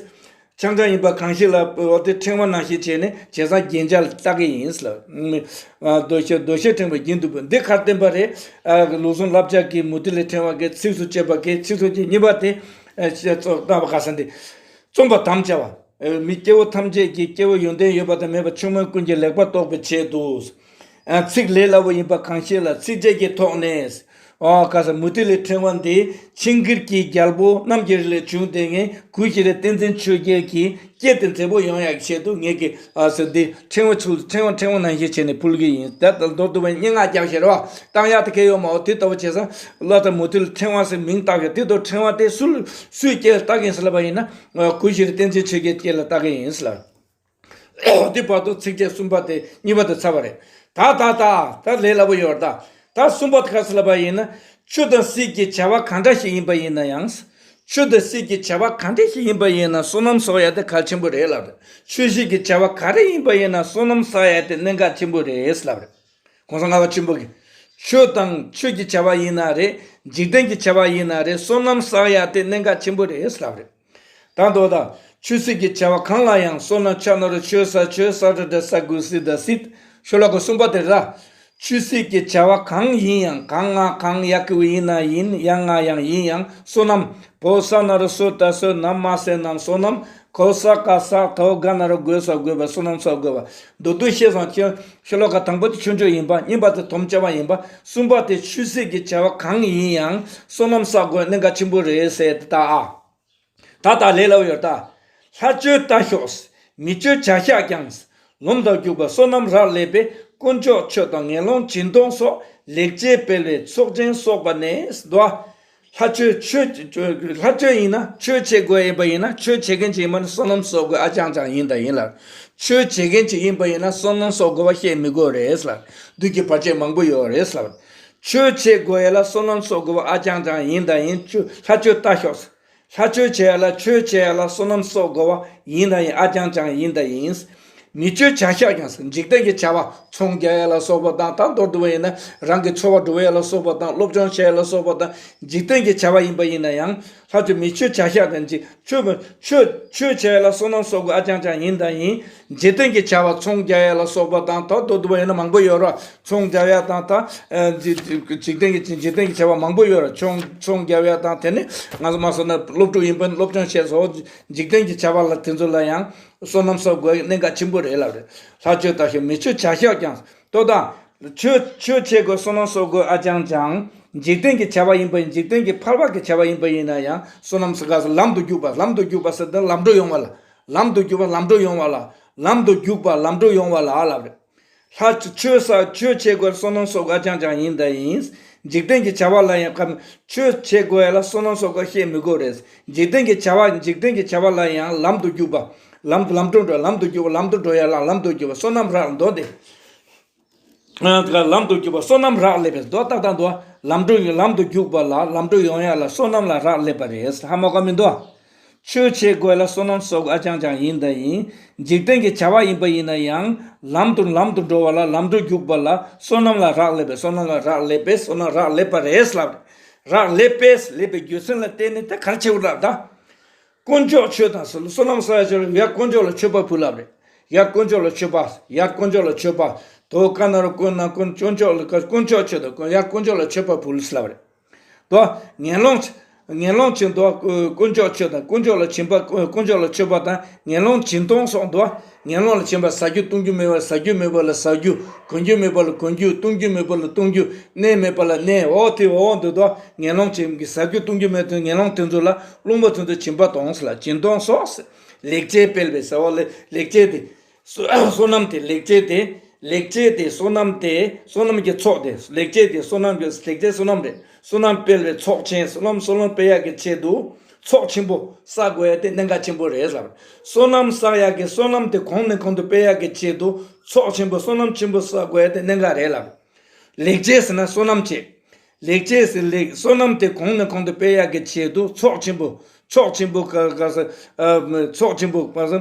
ཆང་ཆང་ཡིན་པ་གང་ཞིག་ལ་འོ་དེ་ཕྲེང་བ་ནང་བཞིན་བྱས་ནས་བྱས་ཙང་རྒྱན་ཆ་ལ་ལྟ་གི་ཡིན་ལ། རྡོ་ཤལ་རྡོ་ཤལ་ཕྲེང་བའི་རྒྱན་དུ་འབོད། འདི་གར་བསྟན་པ་རེད། ལུགས་ཟུང་བསླབ་བྱ་གི་མུ་ཏིག་ལས་ཕྲེང་བ་གི་ཚིགས་སུ་བཅད་པ་གི་ཚིགས་སུ་བཅད་གཉིས་པ་དེ་བཏགས་པ་ག་ས་འདི་རྩོམ་པ་དམ་བཅའ་བ། མི་སྐྱེ་བོ་ཐམས་ཅད་ཀྱི་སྐྱེ་བོ་ཡོན་ཏན་ཡོད་པ་དང་མེད་པ་ཆུང་མ་ཀུན་གྱི་ལེགས་པ་རྟོགས་པའི་ཆེད་དུ། ཚིག་ལས་སླ་བོ་ཡིན་པ་གང་ཞིག་ལ་ཚིགས་བཅད་ཀྱི་ཐོག་ནས། ཨོ་ཁ་ས་མུ་ཏིག་ལས་ཕྲེང་བ་འདི་ཆིང་གིར་གྱི་རྒྱལ་པོ་རྣམ་རྒྱལ་རི་ལས་བྱུང་སྟེ་ངས་གུ་ཤྲི་བསྟན་འཛིན་ཆོས་རྒྱལ་གྱི་སྐད་དེ་མཛེས་པོ་ཡོང་ཡག་ཆེད་དུ་ངས་ཀྱི་ཨ་ས་འདི་ཕྲེང་བ་ཚུལ་ཕྲེང་བ་ཕྲེང་བ་ནང་བཞིན་བྱས་ནས་ཕུལ་གྱི་ཡིན། ད་ལྟ་མདོར་བསྡུ་བའི་སྙན་ངག་རྒྱག་ཤེས་རོགས་བཏང་ཡག་དེ་གལ་ཡོད་མ་འོ་དེ་ལྟ་བུ་བྱས་ཙང་ལ་ད་མུ་ཏིག་ལས་ཕྲེང་བ་ཟེར་མིང་བཏགས་ཡོད། དེ་ལྟར་ཕྲེང་བ་དེ་སུ་སུས་སྐད་བཏགས་ཡིན་ཟེར་ལབ་པ་ཡིན་ན་གུ་ཤྲི་བསྟན་འཛིན་ཆོས་རྒྱལ་སྐད་ལ་བཏགས་ཀྱི་ཡིན་ཟེར་ལབ། འདི་བར་དུ་ཚིགས་བཅད་གསུམ་པ་དེ་གཉིས་པ་དེ་ཚར་བ་རེད། ད་ད་ད་ད་ལས་སླ་པོ་ཡོད་རེད། ད་ད་གསུམ་པ་དེ་ག་ཚོད་ལབ་པ་ཡིན་ན། ཆོས་དང་སྲིད་ཀྱི་བྱ་བ་གང་འདྲ་ཞིག་ཡིན་པ་ཡིན་ན་ཡང་། ཆོས་དང་སྲིད་ཀྱི་བྱ་བ་གང་འདྲ་ཞིག་ཡིན་པ་ཡིན་ན་བསོད་ནམས་གསོག་ཡ་དེ་གལ་ཆེན་པོ་རེད་ལབ་རེད། ཆོས་སྲིད་ཀྱི་བྱ་བ་ག་རེ་ཡིན་པ་ཡིན་ན་བསོད་ནམས་བསག་ཡ་དེ་གནད་འགག་ཆེན་པོ་རེད་ལབ་རེད། གོང་ས་ལྔ་པ་ཆེན་པོ་གིས། ཆོས་དང་ཆོས་ཀྱི་བྱ་བ་ཡིན་ན་རེད། འཇིག་རྟེན་གྱི་བྱ་བ་ཡིན་ན་རེད། བསོད་ནམས་བསག་ཡ་དེ་གནད་འགག་ཆེན་པོ་རེད་ལབ་རེད། ད་མདོ་དང་ཆོས་སྲིད་ཀྱི་བྱ་བ་གང་ལ་ཡང་བསོད་ནམས་ཆ་ན་རུ་ཆོས་ས་ཆོས་ས་རུ་འདྲ་ས་དགོས་སྲིད་ད་སྲིད། ཤོ་ལོ་ཀ་གསུམ་པ་དེ་ར། ཆོས་སྲིད་ཀྱི་བྱ་བ་གང་ཡིན་ཡང་གང་ང་གང་ཡག་གི་ཡིན་ན་ཡིན་ཡང་ང་ཡང་ཡིན་ཡང་བསོད་ནམས་བོ་ས་ན་རུ་སོ་ད་སོ་ནམ་མ་སེ་ནམ་བསོད་ནམས་གོ་ས་ཀ་ས་དོ་ག་ན་རུ་དགོས་ས་དགོས་པ་བསོད་ནམས་ས་དགོས་པ་མདོར་བསྡུས་བཤད་སོང་ཁྱེད། ཤོ་ལོ་ཀ་དང་པོ་དེ་ཆོས་མཆོག་ཡིན་པ། གཉིས་པ་དེ་དམ་བཅའ་བ་ཡིན་པ། གསུམ་པ་དེ་ཆོས་སྲིད་ཀྱི་བྱ་བ་གང་ཡིན་ཡང་བསོད་ནམས་བསག་དགོས་གནད་འགག་ཆེན་པོ་རེད་ཟེར་ཏེ་ད་ཨ། ད་ལྟ་ལས་སླ་པོ་ཡོད་ད། ལྷ་ཆོས་ལྟ་ཤོག་མི་ཆོས་བྱ་ཤག་ཀྱང་། ལམ་དུ་རྒྱུག་པ་བསོད་ནམས་རག་ལས་པས། དཀོན་མཆོག་མཆོད་དང་ངན་སློང་སྦྱིན་གཏོང་སོགས། ལེགས་སྤྱད་སྤེལ་བའི་ཚོགས་ཆེན་གསོག་པ་ནས་དོ། ལྷ་ཆོས་ཆོས་ལྷ་ཆོས་ཡིན་ན་ཆོས་བྱེད་དགོས་ཡིན་པ་ཡིན་ན་ཆོས་བྱེད་མཁན་ཅིག་ཡིན་པ་ན་བསོད་ནམས་གསོག་དགོས་ཨ་ཅང་ཅང་ཡིན་ད་ཡིན་ལ། ཆོས་བྱེད་མཁན་ཅིག་ཡིན་པ་ཡིན་ན་བསོད་ནམས་གསོག་དགོས་པ་བཤད་མི་དགོས་རེད་ལ། བདུད་ཀྱི་བར་ཆད་མང་པོ་ཡོད་རེད་ལ། ཆོས་བྱེད་དགོས་ཡ་ལ་བསོད་ནམས་གསོག་དགོས་པ་ཨ་ཅང་ཅང་ཡིན་ད་ཡིན། ཆོས་ལྷ་ཆོས་ལྟ་ཤོག་ལྷ་ཆོས་བྱེད་ཡ་ལ་ཆོས་བྱེད་ཡ་ལ་བསོད་ནམས་གསོག་དགོས་པ་ཡིན་ད་ཡིན་ཨ་ཅང་ཅང་ཡིན་ད་ཡིན། མི་ཆོས་བྱ་ཤག་ཀྱང་ཟེར། འཇིག་རྟེན་གྱི་བྱ་བ་ཚོང་རྒྱག་ཡ་ལ་སོགས་པ་དང་ད་མདོར་བསྡུ་བ་ཡིན་ན་རང་གི་འཚོ་བ་སྒྲུབ་ཡ་ལ་སོགས་པ་དང་སློབ་སྦྱོང་བྱེད་ཡ་ལ་སོགས་པ་དང་འཇིག་རྟེན་གྱི་བྱ་བ་ཡིན་པ་ཡིན་ན་ཡང་ལྷ་ཆོས་མི་ཆོས་བྱ་ཤག་དང་འཇིག་ཆོས་ཆོས་ཆོས་བྱེད་ཡ་ལ་བསོད་ནམས་གསོག་དགོས་ཨ་ཅང་ཅང་ཡིན་དང་ཡིན། འཇིག་རྟེན་གྱི་བྱ་བ་ཚོང་རྒྱག་ཡ་ལ་སོགས་པ་དང་ད་མདོར་བསྡུ་བ་ཡིན་ན་མང་པོ་ཡོད་ར། ཚོང་རྒྱག་ཡ་དང་ད་འཇིག་རྟེན་གྱི་འཇིག་རྟེན་གྱི་བྱ་བ་མང་པོ་ཡོད་ར། ཚོང་ཚོང་རྒྱག་ཡ་དང་དེ་ནི་ང་ཚོ་མ་སོང་ན་སློབ་ཕྲུག་ཡིན་པ་ནི་སློབ་སྦྱོང་བྱས་སོ། འཇིག་རྟེན་གྱི་བྱ་བ་ལ་དེ་ཚོ་ལ་ཡང་བསོད་ནམས་གསོག་དགོས་གནད་འགག་ཆེན་པོ་རེད་ལབ་རེད། ལྷ་ཆོས་ལྟ་ཤོག་མི་ཆོས་བྱ་ཤག་ཀྱང་ལྟོས་དང་། ཆོས་ཆོས་བྱེད་དགོས་བསོད་ནམས་གསོག་དགོས་ཨ་ཅང་ཅང་། འཇིག་རྟེན་གྱི་བྱ་བ་ཡིན་པ་ཡིན་འཇིག་རྟེན་གྱི་ཕལ་པ་གི་བྱ་བ་ཡིན་པ་ཡིན་ན་ཡང་བསོད་ནམས་གསོག་ག་ལམ་དུ་རྒྱུག་པ་ལམ་དུ་རྒྱུག་པ་ཟེར་ཏེ་ལམ་འགྲོ་ཡོང་བ་ལ། ལམ་དུ་རྒྱུག་པ་ལམ་འགྲོ་ཡོང་བ་ལ། ལམ་དུ་རྒྱུག་པ་ལམ་འགྲོ་ཡོང་བ་ལ་ལབ་རེད། ལྷ་ཆོས་ས་ཆོས་བྱེད་དགོས་བསོད་ནམས་གསོག་ག་ཅང་ཅང་ཡིན་ད་ཡིན། འཇིག་རྟེན་གྱི་བྱ་བ་ལ་ཡང་ཁམས་ཆོས་བྱེད་དགོས་ཡ་ལ་བསོད་ནམས་གསོག་ག་བཤད་མི་དགོས་རེད། འཇིག་རྟེན་གྱི་བྱ་བ་འཇིག་རྟེན་གྱི་བྱ་བ་ལ་ཡང་ལམ་དུ་རྒྱུག་པ། ལམ་ལམ་འགྲོ་འགྲོ་ལམ་དུ་རྒྱུག་པ་ལམ་དུ་འགྲོ་ཡ་ལ་ལམ་དུ་རྒྱུག་པ་བསོད་ནམས་རག་མདོ་སྟེ། ལམ་དུ་རྒྱུག་པ་བསོད་ནམས་རག་ལས་པས་མདོ་ཏག་ཏག་མདོ། ལམ་འགྲོ་ཡི་ལམ་དུ་རྒྱུག་པ་ལ་ལམ་འགྲོ་ཡོང་ཡ་ལ་བསོད་ནམས་ལ་རག་ལས་པ་རེད། ཧ་མ་གོ་མི་འདུག་ཆོས་བྱེད་དགོས་ལ་བསོད་ནམས་གསོག་ཨ་ཅང་ཅང་ཡིན་ད་ཡིན། འཇིག་རྟེན་གྱི་བྱ་བ་ཡིན་པ་ཡིན་ན་ཡང་ལམ་དུ་ལམ་དུ་འགྲོ་བ་ལ་ལམ་འགྲོ་རྒྱུག་པ་ལ་བསོད་ནམས་ལ་རག་ལས་པས་བསོད་ནམས་ལ་རག་ལས་པས་བསོད་ནམས་རག་ལས་པ་རེད་ལབ། རག་ལས་པས་ལས་པའི་རྒྱུ་མཚན་ལ་བརྟེན་ནས་དེ་གར་ཆེ་བོ་ལབ་ད། དཀོན་མཆོག་མཆོད་དང་ཟེར་བསོད་ནམས་བསགས་ཡ་ཡར་དཀོན་མཆོག་ལ་མཆོད་པ་ཕུལ་ལབ་རེད། ཡར་དཀོན་མཆོག་ལ་མཆོད་པ་ཡར་དཀོན་མཆོག་ལ་མཆོད་པ། དོ་ཀ་ན་རུ་དཀོན་ན་དཀོན་དཀོན་མཆོག་ལ་དཀོན་མཆོག་མཆོད་དང་ཡར་དཀོན་མཆོག་ལ་མཆོད་པ་ཕུལ་ལབ་རེད། དོ་ངན་སློང་ངན་སློང་ཆེན་དོ་དཀོན་མཆོག་མཆོད་དང་དཀོན་མཆོག་ལ་སྦྱིན་པ་དཀོན་མཆོག་ལ་མཆོད་པ་དང་ངན་སློང་སྦྱིན་གཏོང་སོགས་དོ། ངན་སློང་ལ་སྦྱིན་པ་ཟ་རྒྱུ་བཏུང་རྒྱུ་མེད་པ་ལ་ཟ་རྒྱུ་མེད་པ་ལ་ཟ་རྒྱུ། གོན་རྒྱུ་མེད་པ་ལ་གོན་རྒྱུ། བཏུང་རྒྱུ་མེད་པ་ལ་བཏུང་རྒྱུ། གནས་མེད་པ་ལ་གནས། འོ་དེ་འོ་འདི་དོ་ངན་སློང་ཆེན་གྱི་ཟ་རྒྱུ་བཏུང་རྒྱུ་མེད་དུས་ངན་སློང་དེ་ཚོ་ལ་རླུང་པ་དེ་ཚོ་སྦྱིན་པ་གཏོང་ཟེར་ལ་སྦྱིན་གཏོང་སོགས་ཟེར། ལེགས་སྤྱད་སྤེལ་བའི་ཟེར་བ་ལས་ལེགས་སྤྱད་དེ། བསོད་ནམས་དེ་ལེགས་སྤྱད་དེ། ལེགས་སྤྱད་དེ་བསོད་ནམས་དེ་བསོད་ནམས་ཀྱི་ཚོགས་དེ་ལེགས་སྤྱད་དེ་བསོད་ནམས་ཀྱི་ལེགས་སྤྱད་བསོད་ནམས་རེད། བསོད་ནམས་སྤེལ་བའི་ཚོགས་ཆེན་བསོད་ནམས་བསོད་ནམས་སྤེལ་ཡག་གི་ཆེད་དུ་ཚོགས་ཆེན་པོ་བསགས་དགོས་ཡ་དེ་གནད་འགག་ཆེན་པོ་རེད་ལབ། བསོད་ནམས་བསགས་ཡག་གི་བསོད་ནམས་དེ་གོང་ནས་གོང་དུ་སྤེལ་ཡག་གི་ཆེད་དུ་ཚོགས་ཆེན་པོ་བསོད་ནམས་ཆེན་པོ་བསགས་དགོས་ཡ་དེ་གནད་འགག་རེད་ལབ། ལེགས་སྤྱད་ཟེར་ན་བསོད་ནམས་བྱེད། ལེགས་སྤྱད་ཟེར་ལེགས་བསོད་ནམས་དེ་གོང་ནས་གོང་དུ་སྤེལ་ཡག་གི་ཆེད་དུ་ཚོགས་ཆེན་པོ་ཚོགས་ཆེན་པོ་ག་ག་ས་ཨ་ཚོགས་ཆེན་པོ་ག་ས་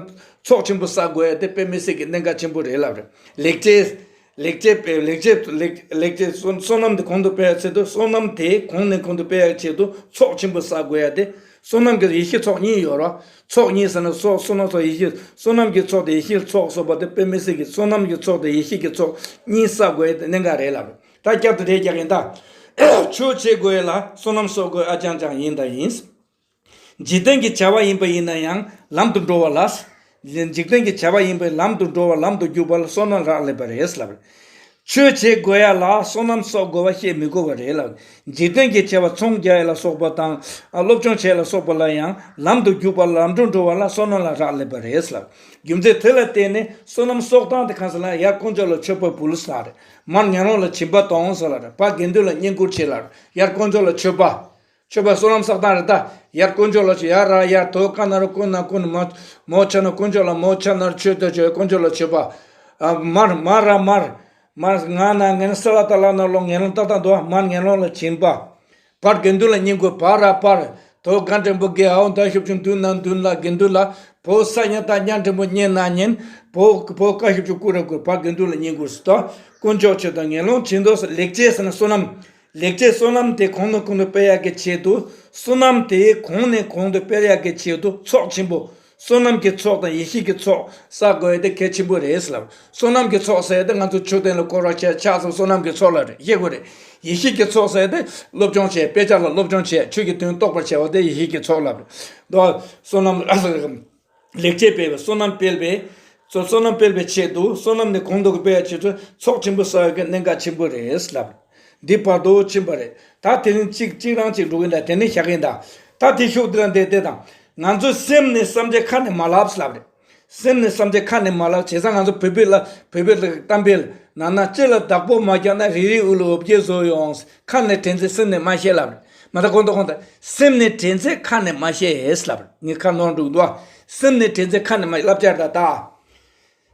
ཚོགས་ཆེན་པོ་བསགས་དགོས་ཡ་དེ་དཔེ་མི་སྲིད་ཀྱི་གནད་འགག་ཆེན་པོ་རེད་ལབ་རེད། ལེགས་སྤྱད། ལེགས་སྤྱད་པའི་ལེགས་སྤྱད་ལེགས་ལེགས་སྤྱད་བསོད་བསོད་ནམས་དེ་གོང་དུ་སྤེལ་ཡ་ཆེད་དུ་བསོད་ནམས་དེ་གོང་ནས་གོང་དུ་སྤེལ་ཡ་ཆེད་དུ་ཚོགས་ཆེན་པོ་བསགས་དགོས་ཡ་དེ། བསོད་ནམས་ཀྱི་ཡེ་ཤེས་ཚོགས་གཉིས་ཡོད་རེད། ཚོགས་གཉིས་ཟེར་ན་ཚོགས་བསོད་ནམས་ཚོགས་ཡེ་ཤེས་བསོད་ནམས་ཀྱི་ཚོགས་དེ་ཡེ་ཤེས་ཚོགས་སོགས་པ་དེ་དཔེ་མི་སྲིད་ཀྱི་བསོད་ནམས་ཀྱི་ཚོགས་དེ་ཡེ་ཤེས་ཀྱི་ཚོགས་གཉིས་བསགས་དགོས་ཡ་དེ་གནད་འགག་རེད་ལབ་རེད། ད་བསྐྱར་དུ་དེ་རྒྱག་གིན་ད། ཆོས་བྱེད་དགོས་ལ་བསོད་ནམས་གསོག་དགོས་ཨ་ཅང་ཅང་ཡིན་དང་ཡིན། འཇིག་རྟེན་གྱི་བྱ་བ་ཡིན་པ་ཡིན་ན་ཡང་ལམ་དུ་འགྲོ་བ་ལ། འཇིག་རྟེན་གྱི་བྱ་བ་ཡིན་པའི་ལམ་དུ་འགྲོ་བ་ལམ་དུ་རྒྱུག་པ་ལ་བསོད་ནམས་རག་ལས་པ་རེད་ལབ། ཆོས་བྱེད་དགོས་ཡ་ལ་བསོད་ནམས་གསོག་དགོས་པ་བཤད་མི་དགོས་པ་རེད་ལབ། འཇིག་རྟེན་གྱི་བྱ་བ་ཚོང་རྒྱག་ཡ་ལ་སོགས་པ་དང་སློབ་སྦྱོང་བྱེད་ལ་སོགས་པ་ལ་ཡང་ལམ་དུ་རྒྱུག་པ་ལམ་དུ་འགྲོ་བ་ལ་བསོད་ནམས་ལ་རག་ལས་པ་རེད་ལབ། རྒྱུ་མཚན་དེ་ལ་བརྟེན་ནས་བསོད་ནམས་གསོག་སྟངས་དེ་གང་ཟེར་ན་ཡར་དཀོན་མཆོག་ལ་མཆོད་པ་ཕུལ་ལབ་རེད། མར་ངན་སློང་ལ་སྦྱིན་པ་གཏོང་ཟེར་ལབ་རེད། བར་དགེ་འདུན་ལ་བསྙེན་བཀུར་བྱེད་ལབ་རེད། ཡར་དཀོན་མཆོག་ལ་མཆོད་པ། མཆོད་པ་བསོད་ནམས་བསགས་སྟངས་རེད་ད། ཡར་དཀོན་མཆོག་ལ་མཆོད་ཡར་ར་ཡར་དོ་ཀ་ན་རོ་ཀུན་ན་ཀུན་མོ་མོ་ཆ་ན་དཀོན་མཆོག་ལ་མོ་ཆ་ན་རོ་མཆོད་དོ་མཆོད་དཀོན་མཆོག་ལ་མཆོད་པ། ཨ་མར་མར་ར་མར། མར་ང་ན་ངན་ས་ལ་ད་ལ་ན་ལོ་ངན་སློང་ཏག་ཏག་འདུག་མར་ངན་སློང་ལ་སྦྱིན་པ། བར་དགེ་འདུན་ལ་བསྙེན་བཀུར་བར་ར་བར། དོ་ག་འདྲེན་པོ་དགེ་ཨའོ་ད་ཤུབ་ཆུང་མདུན་ན་མདུན་ལ་དགེ་འདུན་ལ། བོ་ས་ཉ་ད་ཉ་འདྲེན་པོ་བསྙེན་ན་བསྙེན། བོ་བོ་ཀ་ཤུབ་ཆུང་ཀུ་ར་ཀུ་བར་དགེ་འདུན་ལ་བསྙེན་བཀུར་སུ་ད། དཀོན་མཆོག་ཆོས་དང་ངན་སློང་བྱིན་རླབས་ལེགས་སྤྱད་ཟེར་ན་བསོད་ནམས། ལེགས་སྤྱད་བསོད་ནམས་དེ་གོང་ནས་གོང་དུ་སྤེལ་ཡག་གི་ཆེད་དུ། བསོད་ནམས་དེ་གོང་ནས་གོང་དུ་སྤེལ་ཡག་གི་ཆེད་དུ་ཚོགས་ཆེན་པོ། བསོད་ནམས་ཀྱི་ཚོགས་དང་ཡེ་ཤེས་ཀྱི་ཚོགས་བསགས་དགོས་ཡ་དེ་གལ་ཆེན་པོ་རེད་ཟེར་ལབ། བསོད་ནམས་ཀྱི་ཚོགས་ཟེར་ཡ་དེ་ང་ཚོ་མཆོད་རྟེན་ལ་སྐོར་བ་བྱས་ཕྱག་འཚལ་བསོད་ནམས་ཀྱི་ཚོགས་ལ་རེད་ཤེས་དགོས་རེད། ཡེ་ཤེས་ཀྱི་ཚོགས་ཟེར་ཡ་དེ་སློབ་སྦྱོང་བྱས་དཔེ་ཆ་ལ་སློབ་སྦྱོང་བྱས་ཆོས་ཀྱི་དོན་རྟོགས་པར་བྱས་པ་དེ་ཡེ་ཤེས་ཀྱི་ཚོགས་ལབ་རེད། དོ་བསོད་ནམས། ལེགས་སྤྱད་སྤེལ་བའི་བསོད་ནམས་སྤེལ་བའི། བསོད་བསོད་ནམས་སྤེལ་བའི་ཆེད་དུ་བསོད་ནམས་ནི་གོང་དུ་སྤེལ་བའི་ཆེད་དུ་ཚོགས་ཆེན་པོ་བསགས་ཡག་གི་གནད་འགག་ཆེན་པོ་རེད་ལབ། འདི་བར་དུ་ཕྱིན་པ་རེད། ད་དེ་རིང་གཅིག་གཅིག་རང་གཅིག་འགྲོ་གི་འདུག་དེ་ནས་བཞག་གི་འདུག་ད་དེ་ཤུགས་དེ་ལ་འདེད་དེ་དང་། ང་ཚོའི་སེམས་ནི་བསམ་བྱ་ཁ་ནས་མ་ལབ་ལབ་རེད། སེམས་ནི་བསམ་བྱ་ཁ་ནས་མ་ལབ་བྱས་ཙང་ང་ཚོ་བོད་པའི་ལ་བོད་པའི་ལ་གཏམ་དཔེ་ལ་ན་ན་ལྕེ་ལ་བདག་པོ་མ་བརྒྱབ་ན་རིལ་རིལ་དབུ་ལ་འོ་བརྒྱལ་བཟོ་ཡོང་། ཁ་ནས་དྲན་ཚེ་སེམས་ནས་མ་བཤད་ལབ་རེད། མ་ད་གོང་དུ་གོང་དུ་སེམས་ནས་དྲན་ཚེ་ཁ་ནས་མ་བཤད་ལབ་རེད། ངས་ཁ་ནོར་འགྲོ་གི་འདུག་ཨ། སེམས་ནས་དྲན་ཚེ་ཁ་ནས་མ་བསླབ་བྱར་ད་ད།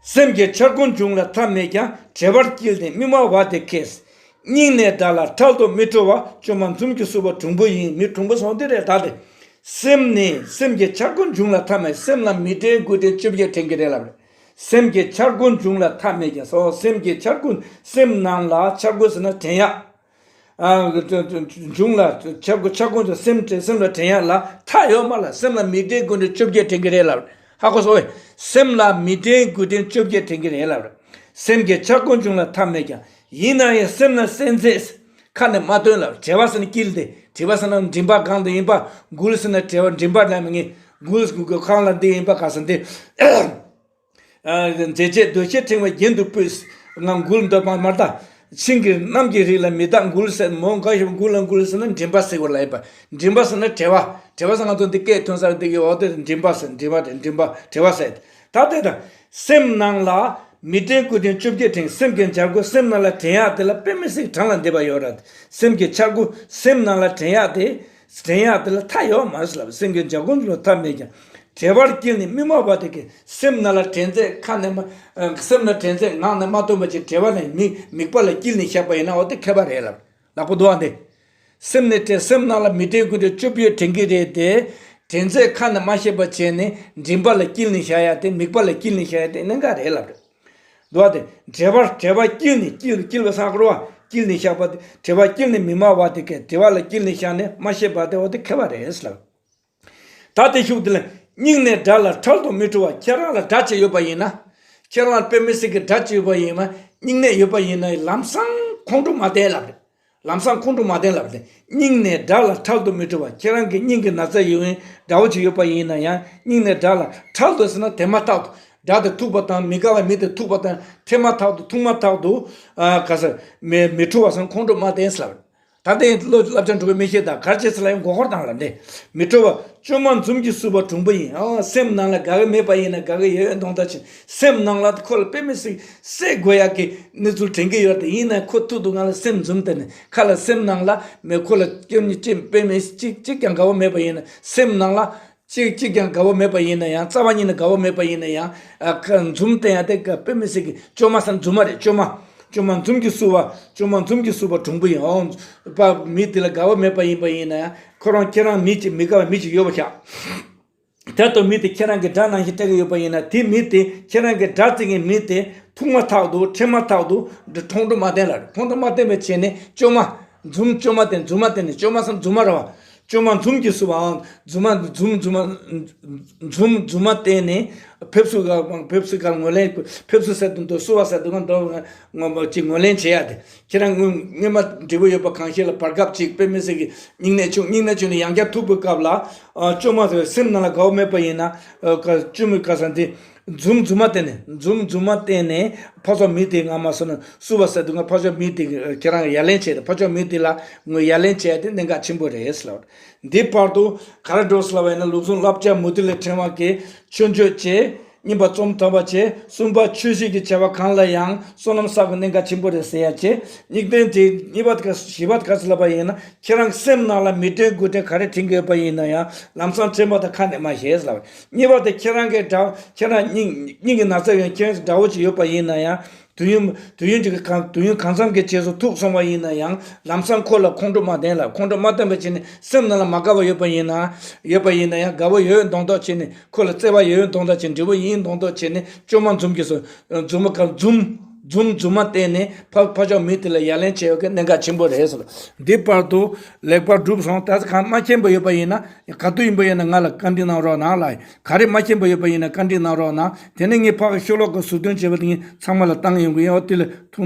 སེམས་ཀྱི་འཆར་སྒོ་འབྱུང་ལ་མཐའ་མེད་ཀྱང་། བྲེལ་བར་བསྐྱིལ་ནས་སྨིན་མ་བ་དེ་ཁེས། སྙིང་ནས་དགྲ་ལ་ཁྲལ་དུ་མི་སྤྲོ་བ། བཅོས་མ་འཛུམ་གྱིས་བསུ་བ་གྲུང་པོ་ཡིན། མི་གྲུང་པོ་སོང་དེ་རེད་ད་དེ། སེམས་ནི་སེམས་ཀྱི་འཆར་སྒོ་འབྱུང་ལ་མཐའ་མེད་སེམས་ལ་མི་དྲན་དགུ་དྲན་བཅོ་བརྒྱད་དྲན་གྱི་རེད་ལབ་རེད། སེམས་ཀྱི་འཆར་སྒོ་འབྱུང་ལ་མཐའ་མེད་ཀྱང་སོ་སེམས་ཀྱི་འཆར་སྒོ་སེམས་ནང་ལ་འཆར་སྒོ་ཟེར་ན་དྲན་ཡག་འབྱུང་ལ་འཆར་སྒོ་འཆར་སྒོ་ཚོ་སེམས་སེམས་ལ་དྲན་ཡག་ལ་མཐའ་ཡོད་མ་ལ་སེམས་ལ་མི་དྲན་དགུ་དྲན་བཅོ་བརྒྱད་དྲན་གྱི་རེད་ལབ། ཧ་གོ་སོང་ངས། སེམས་ལ་མི་དྲན་དགུ་དྲན་བཅོ་བརྒྱད་དྲན་གྱི་རེད་ལབ། སེམས་ཀྱི་འཆར་སྒོ་འབྱུང་ལ་མཐའ་མེད་ཀྱང་། ཡིན་ན་ཡང་སེམས་ན་སེམས་ཚེ་ཁ་ནས་མ་སྟོན་ལབ། བྲེལ་བ་ཟེར་ན་དཀྱིལ་ཏེ་བྲེལ་བ་ཟེར་ན་མགྲིན་པ་གང་དུ་ཡིན་པ། འགུལ་ཟེར་ན་བྲེལ་བ་མགྲིན་པ་ལ་མི་ངེས། འགུལ་གང་ལ་འདི་ཡིན་པ་ག་ཟེར་འདི། ཨ་མཛེས་བྱེད་འདོད་བྱེད་ཕྲེང་བ་རྒྱན་དུ་སྤུས། ང་འགུལ་འདོད་པ་མ་ལྟ། ཤིང་གི་གནམ་གྱི་རིགས་ལ་མི་རྟག་འགུལ་ཟེར་མོ་འགའ་ཞིག་འགུལ་ལ་འགུལ་ཟེར་ན་མགྲིན་པ་ཟེར་བ་ལ་ཡིན་པ། མགྲིན་པ་ཟེར་ན་བྲེལ་བ། བྲེལ་བ་ཟེར་ང་ཚོ་འདི་སྐད་ཐོན་སར་འདི་གི་འོ་དེ་མགྲིན་པ་ཟེར་མགྲིན་པ་དེ་མགྲིན་པ་བྲེལ་བ་ཟེར། ད་དེ་དང་། སེམས་ནང་ལ་མི་དྲན་དགུ་དྲན་བཅོ་བརྒྱད་དྲན་སེམས་ཀྱི་འཆར་སྒོ་སེམས་ནང་ལ་དྲན་ཡག་དེ་ལ་དཔེ་མི་སྲིད་གྲངས་ལ་འདེབས་པ་ཡོད་ར། སེམས་ཀྱི་འཆར་སྒོ་སེམས་ནང་ལ་དྲན་ཡག་དེ། དྲན་ཡག་དེ་ལ་མཐའ་ཡོད་མ་རེད་ལབ། སེམས་ཀྱི་འཇའ་གོམ་ལ་མཐའ་མེད་ཀྱང་། བྲེལ་བར་བསྐྱིལ་ནས་སྨིན་མ་བ་དེ་ཀའི་སེམས་ནང་ལ་དྲན་ཚད་ཁ་ནས་མ། སེམས་ལ་དྲན་ཚད་ངག་ནས་མ་བཏོན་པ་ཅིག་བྲེལ་བ་ནས་མིག་མིག་པ་ལ་བསྐྱིལ་ནས་བཞག་པ་ཡིན་ན་འོ་དེ་མཁས་པ་རེད་ལབ། ལག་པ་འདུག་ཨ་འདི། སེམས་ནས་དྲན་སེམས་ནང་ལ་མི་དྲན་དགུ་དྲན་བཅོ་བརྒྱད་དྲན་གྱི་རེད་དེ། དྲན་ཚད་ཁ་ནས་མ་བཤད་པ་བྱས་ནས་མགྲིན་པ་ལ་བསྐྱིལ་ནས་བཞག་ཡག་དེ་མིག་པ་ལ་བསྐྱིལ་ནས་བཞག་ཡག་དེ་གནད་འགག་རེད་ལབ་རེད། འདུག་སྟེ། བྲེལ་བར་བྲེལ་བ་བསྐྱིལ་ནས་བསྐྱིལ་བསྐྱིལ་བ་སང་ཀྲོ་བ་བསྐྱིལ་ནས་བཞག་པ་དེ་བྲེལ་བ་བསྐྱིལ་ནས་མི་སྨྲ་བ་དེ་ཀའི་བྲེལ་བ་ལ་བསྐྱིལ་ནས་བཞག་ནས་མ་བཤད་པ་དེ་འོ་དེ་མཁས་པ་རེད་ལབ། ད་དེ་ཤུགས་དེ་ལ་སྙིང་ནས་དགྲ་ལ་ཁྲལ་དུ་མི་སྤྲོ་བ། ཁྱེད་རང་ལ་དགྲ་ཅིག་ཡོད་པ་ཡིན་ན། ཁྱེད་རང་ལ་དཔེ་མི་སྲིད་ཀྱི་དགྲ་ཅིག་ཡོད་པ་ཡིན་ན་སྙིང་ནད་ཡོད་པ་ཡིན་ན་ལམ་སང་ཁོང་ཁྲོ་མ་བསྟེན་ལབ་རེད། ལམ་སང་ཁོང་ཁྲོ་མ་བསྟེན་ལབ་སྟེ། སྙིང་ནས་དགྲ་ལ་ཁྲལ་དུ་མི་སྤྲོ་བ། ཁྱེད་རང་གི་སྙིང་གི་ན་ཚ་ཡོད་ཡིན་དགྲ་བོ་ཅིག་ཡོད་པ་ཡིན་ན་ཡང་སྙིང་ནས་དགྲ་ལ་ཁྲལ་དུ་ཟེར་ན་དེ་མ་ཐག་ཏུ་དགྲ་དེ་ཐུག་པ་དང་མི་དགའ་བ་མི་དེ་ཐུག་པ་དང་ཐེ་མ་ཐག་ཏུ་ཐུག་མ་ཐག་ཏུ་ཨ་ག་ས་མི་མི་ཁྲོ་བ་སང་ཁོང་ཁྲོ་མ་བསྟེན་ལབ། ད་ལྟའི་བློ་བསླབ་བྱ་འགྲོ་གི་མི་ཤེས་ད་གར་བྱེད་ས་ལ་ཡང་མགོ་སྐོར་བཏང་ལ་འདི་མི་ཁྲོ་བ། བཅོས་མ་འཛུམ་གྱིས་བསུ་བ་གྲུང་པོ་ཡིན། ཨ་སེམས་ནང་ལ་དགའ་གི་མེད་པ་ཡིན་ན་དགའ་གི་ཡོད་ཡོད་མདོག་མདོག་བྱེད། སེམས་ནང་ལ་ཁོ་ལ་དཔེ་མི་སྲིད་སེ་དགོས་ཡག་གི་གནས་ཚུལ་དྲན་གྱི་ཡོད་དེ་ཡིན་ན་ཁོ་ཐུག་ཏུ་ང་ལ་སེམས་འཛུམ་དེ་ནི་ཁ་ལ་སེམས་ནང་ལ་མེ་ཁོ་ལ་སྐྱོན་ཉིད་ཅི་དཔེ་མི་སྲིད་གཅིག་གཅིག་ཀྱང་དགའ་བོ་མེད་པ་ཡིན་ན་སེམས་ནང་ལ་གཅིག་གཅིག་ཀྱང་དགའ་བོ་མེད་པ་ཡིན་ན་ཡང་རྩ་བ་ཉིད་ནས་དགའ་བོ་མེད་པ་ཡིན་ན་ཡང་ཨ་ཁ་འཛུམ་བསྟན་ཡ་དེ་དཔེ་མི་སྲིད་གི་བཅོས་མ་སེམས་འཛུམ་མ་རེད་བཅོས་མ། བཅོས་མ་འཛུམ་གྱིས་བསུ་བ། བཅོས་མ་འཛུམ་གྱིས་བསུ་བ་གྲུང་པོ་ཡིན། འོ། པ་མི་དེ་ལ་དགའ་བ་མེད་པ་ཡིན་པ་ཡིན་ན་ཡང་ཁོ་རང་ཁྱེད་རང་མི་གཅིག་མི་དགའ་བ་མི་གཅིག་ཡོད་པ་ཤག་དེ་ལྟར་མི་དེ་ཁྱེད་རང་གི་དགྲ་ནང་བཞིན་སྤྲད་ཀྱི་ཡོད་པ་ཡིན་ན། དེ་མི་དེ་ཁྱེད་རང་གི་དགྲ་བརྩི་མཁན་མི་དེ་ཐུག་མ་ཐག་ཏུ་ཁྲེལ་མ་ཐག་ཏུ་འདི་ཁོང་ཁྲོ་མ་བསྟན་ལ། ཁོང་ཁྲོ་མ་བསྟན་པའི་ཆེད་ནས་བཅོས་མ་འཛུམ། བཅོས་མ་བསྟན། འཛུམ་མ་བསྟན་ནས། བཅོས་མ་སམ་འཛུམ་མ་ར་བ། བཅོས་མ་འཛུམ་གྱིས་བསུ་བའམ། འཛུམ་མ་འཛུམ་འཛུམ་མ་འཛུམ་འཛུམ་མ་བསྟན་ནས་ཕེབས་བསུ་ག་ཕེབས་བསུ་ག་ངོས་ལེན། ཕེབས་བསུ་ཟེར་དུས་བསུ་བ་ཟེར་དུས་ག་འདོ་ངོ་མ་ཅིག་ངོས་ལེན་བྱེད་ཡ་དེ། ཁྱེད་རང་སྔོན་སྔོན་མ་འབྲས་བུ་ཡོད་པ་གང་ཞིག་ལ་བར་སྐབས་ཅིག་དཔེ་མི་སྲིད་ཀྱི་སྙིང་ནད་བྱུང་། སྙིང་ནད་བྱུང་ནས་ཡང་བསྐྱར་ཐུག་པའི་སྐབས་ལ། ཨ། བཅོས་མ་ཟེར་སེམས་ནང་ལ་དགའ་བོ་མེད་པ་ཡིན་ན། ཨ། ཀ་བཅོས་མའི་ཀ་ས་འདི་འཛུམ་འཛུམ་མ་བསྟན་ནས། འཛུམ་འཛུམ་མ་བསྟན་ནས་ཕར་ཕྱོགས་མི་དེ་ང་མ་སོང་ན་བསུ་བ་ཟེར་དུས་ང་ཕར་ཕྱོགས་མི་དེ་ཁྱེད་རང་ཡ་ལན་བྱས་ཏེ། ཕར་ཕྱོགས་མི་དེ་ལ་ངོས་ཡ་ལན་བྱས་ཏེ་གནད་འགག་ཆེན་པོ་རེད་ལབ། འདི་བར་དུ་ག་རེ་འགྲོ་ལབ་པ་ཡིན་ན། ལུགས་ཟུང་བསླབ་བྱ་མུ་ཏིག་ལས་ཕྲེང་བ་གི་མཆོད་བརྗོད་བཅས། བསྙེན་པ་ཙོམ་དམ་པ་བཅས། གསུམ་པ་ཆོས་བཤད་ཀྱི་བྱ་བ་གང་ལ་ཡང་བསོད་ནམས་བསགས་པའི་གནད་འགག་ཆེན་པོ་རེད་ཟེར་ཡ་བཅས། གཉིས་ལྡན་དེ་གཉིས་པ་དེ་ག་བཞི་པ་དེ་ག་ཟེར་ལབ་པ་ཡིན་ན། ཁྱེད་རང་སེམས་ནང་ལ་མི་དྲན་དགུ་དྲན་ག་རེ་དྲན་གྱི་ཡོད་པ་ཡིན་ན་ཡང་ལམ་སང་དྲན་པ་དང་ཁ་ནས་མ་བཤད་ལབ། གཉིས་པ་དེ་ཁྱེད་རང་གི་དགྲ། ཁྱེད་རང་སྙིང་སྙིང་གི་ན་ཚ་ཡོད། ཁྱེད་རང་དགྲ་བོ་ཅིག་ཡོད་པ་ཡིན་ན་ཡང་། དུས་ཡུན་དུས་ཡུན་གྱི་གང་དུས་ཡུན་གང་འཚམ་གྱི་རྗེས་སུ་ཐུག་སོང་བ་ཡིན་ན་ཡང་ལམ་སང་ཁོ་ལ་ཁོང་ཁྲོ་མ་བསྟན་ལ། ཁོང་ཁྲོ་མ་བསྟན་པ་བྱས་ནས་སེམས་ནང་ལ་མ་དགའ་བ་ཡོད་པ་ཡིན་ན། ཡོད་པ་ཡིན་ན་ཡང་དགའ་བོ་ཡོད་མདོག་མདོག་བྱས་ནས། ཁོ་ལ་བརྩེ་བ་ཡོད་མདོག་མདོག་བྱས། འབྲས་བུ་ཡིན་མདོག་མདོག་བྱས་ནས་བཅོས་མ་འཛུམ་གྱིས་བསུ། འཛུམ་མ་ག་འཛུམ་འཛུམ་འཛུམ་མ་བསྟན་ནས་ཕ་ཕ་ཕྱོགས་མི་དེ་ལ་ཡ་ལན་བྱས་ཡོད་མཁན་གནད་འགག་ཆེན་པོ་རེད་ཟེར། འདི་བར་དུ་ལེགས་པར་བསྒྲུབས་སོང་། ད་ཚ་གང་མ་མཁྱེན་པ་ཡོད་པ་ཡིན་ན། ག་དུས་ཡིན་པ་ཡིན་ན་ང་ལ་བཀའ་འདྲི་གནང་རོགས་གནང་ལ། ག་རེ་མ་མཁྱེན་པ་ཡོད་པ་ཡིན་ན་བཀའ་འདྲི་གནང་རོགས་གནང་། དེ་ནས་ངས་ཕ་གི་ཤོ་ལོག་གི་ཟུར་འདོན་བྱས་པ་དེ་ངས་ཚང་མ་ལ་བཏང་ཡོང་གི་ཡིན། འོ་དེ་ལ་ཐུགས་སྣང་།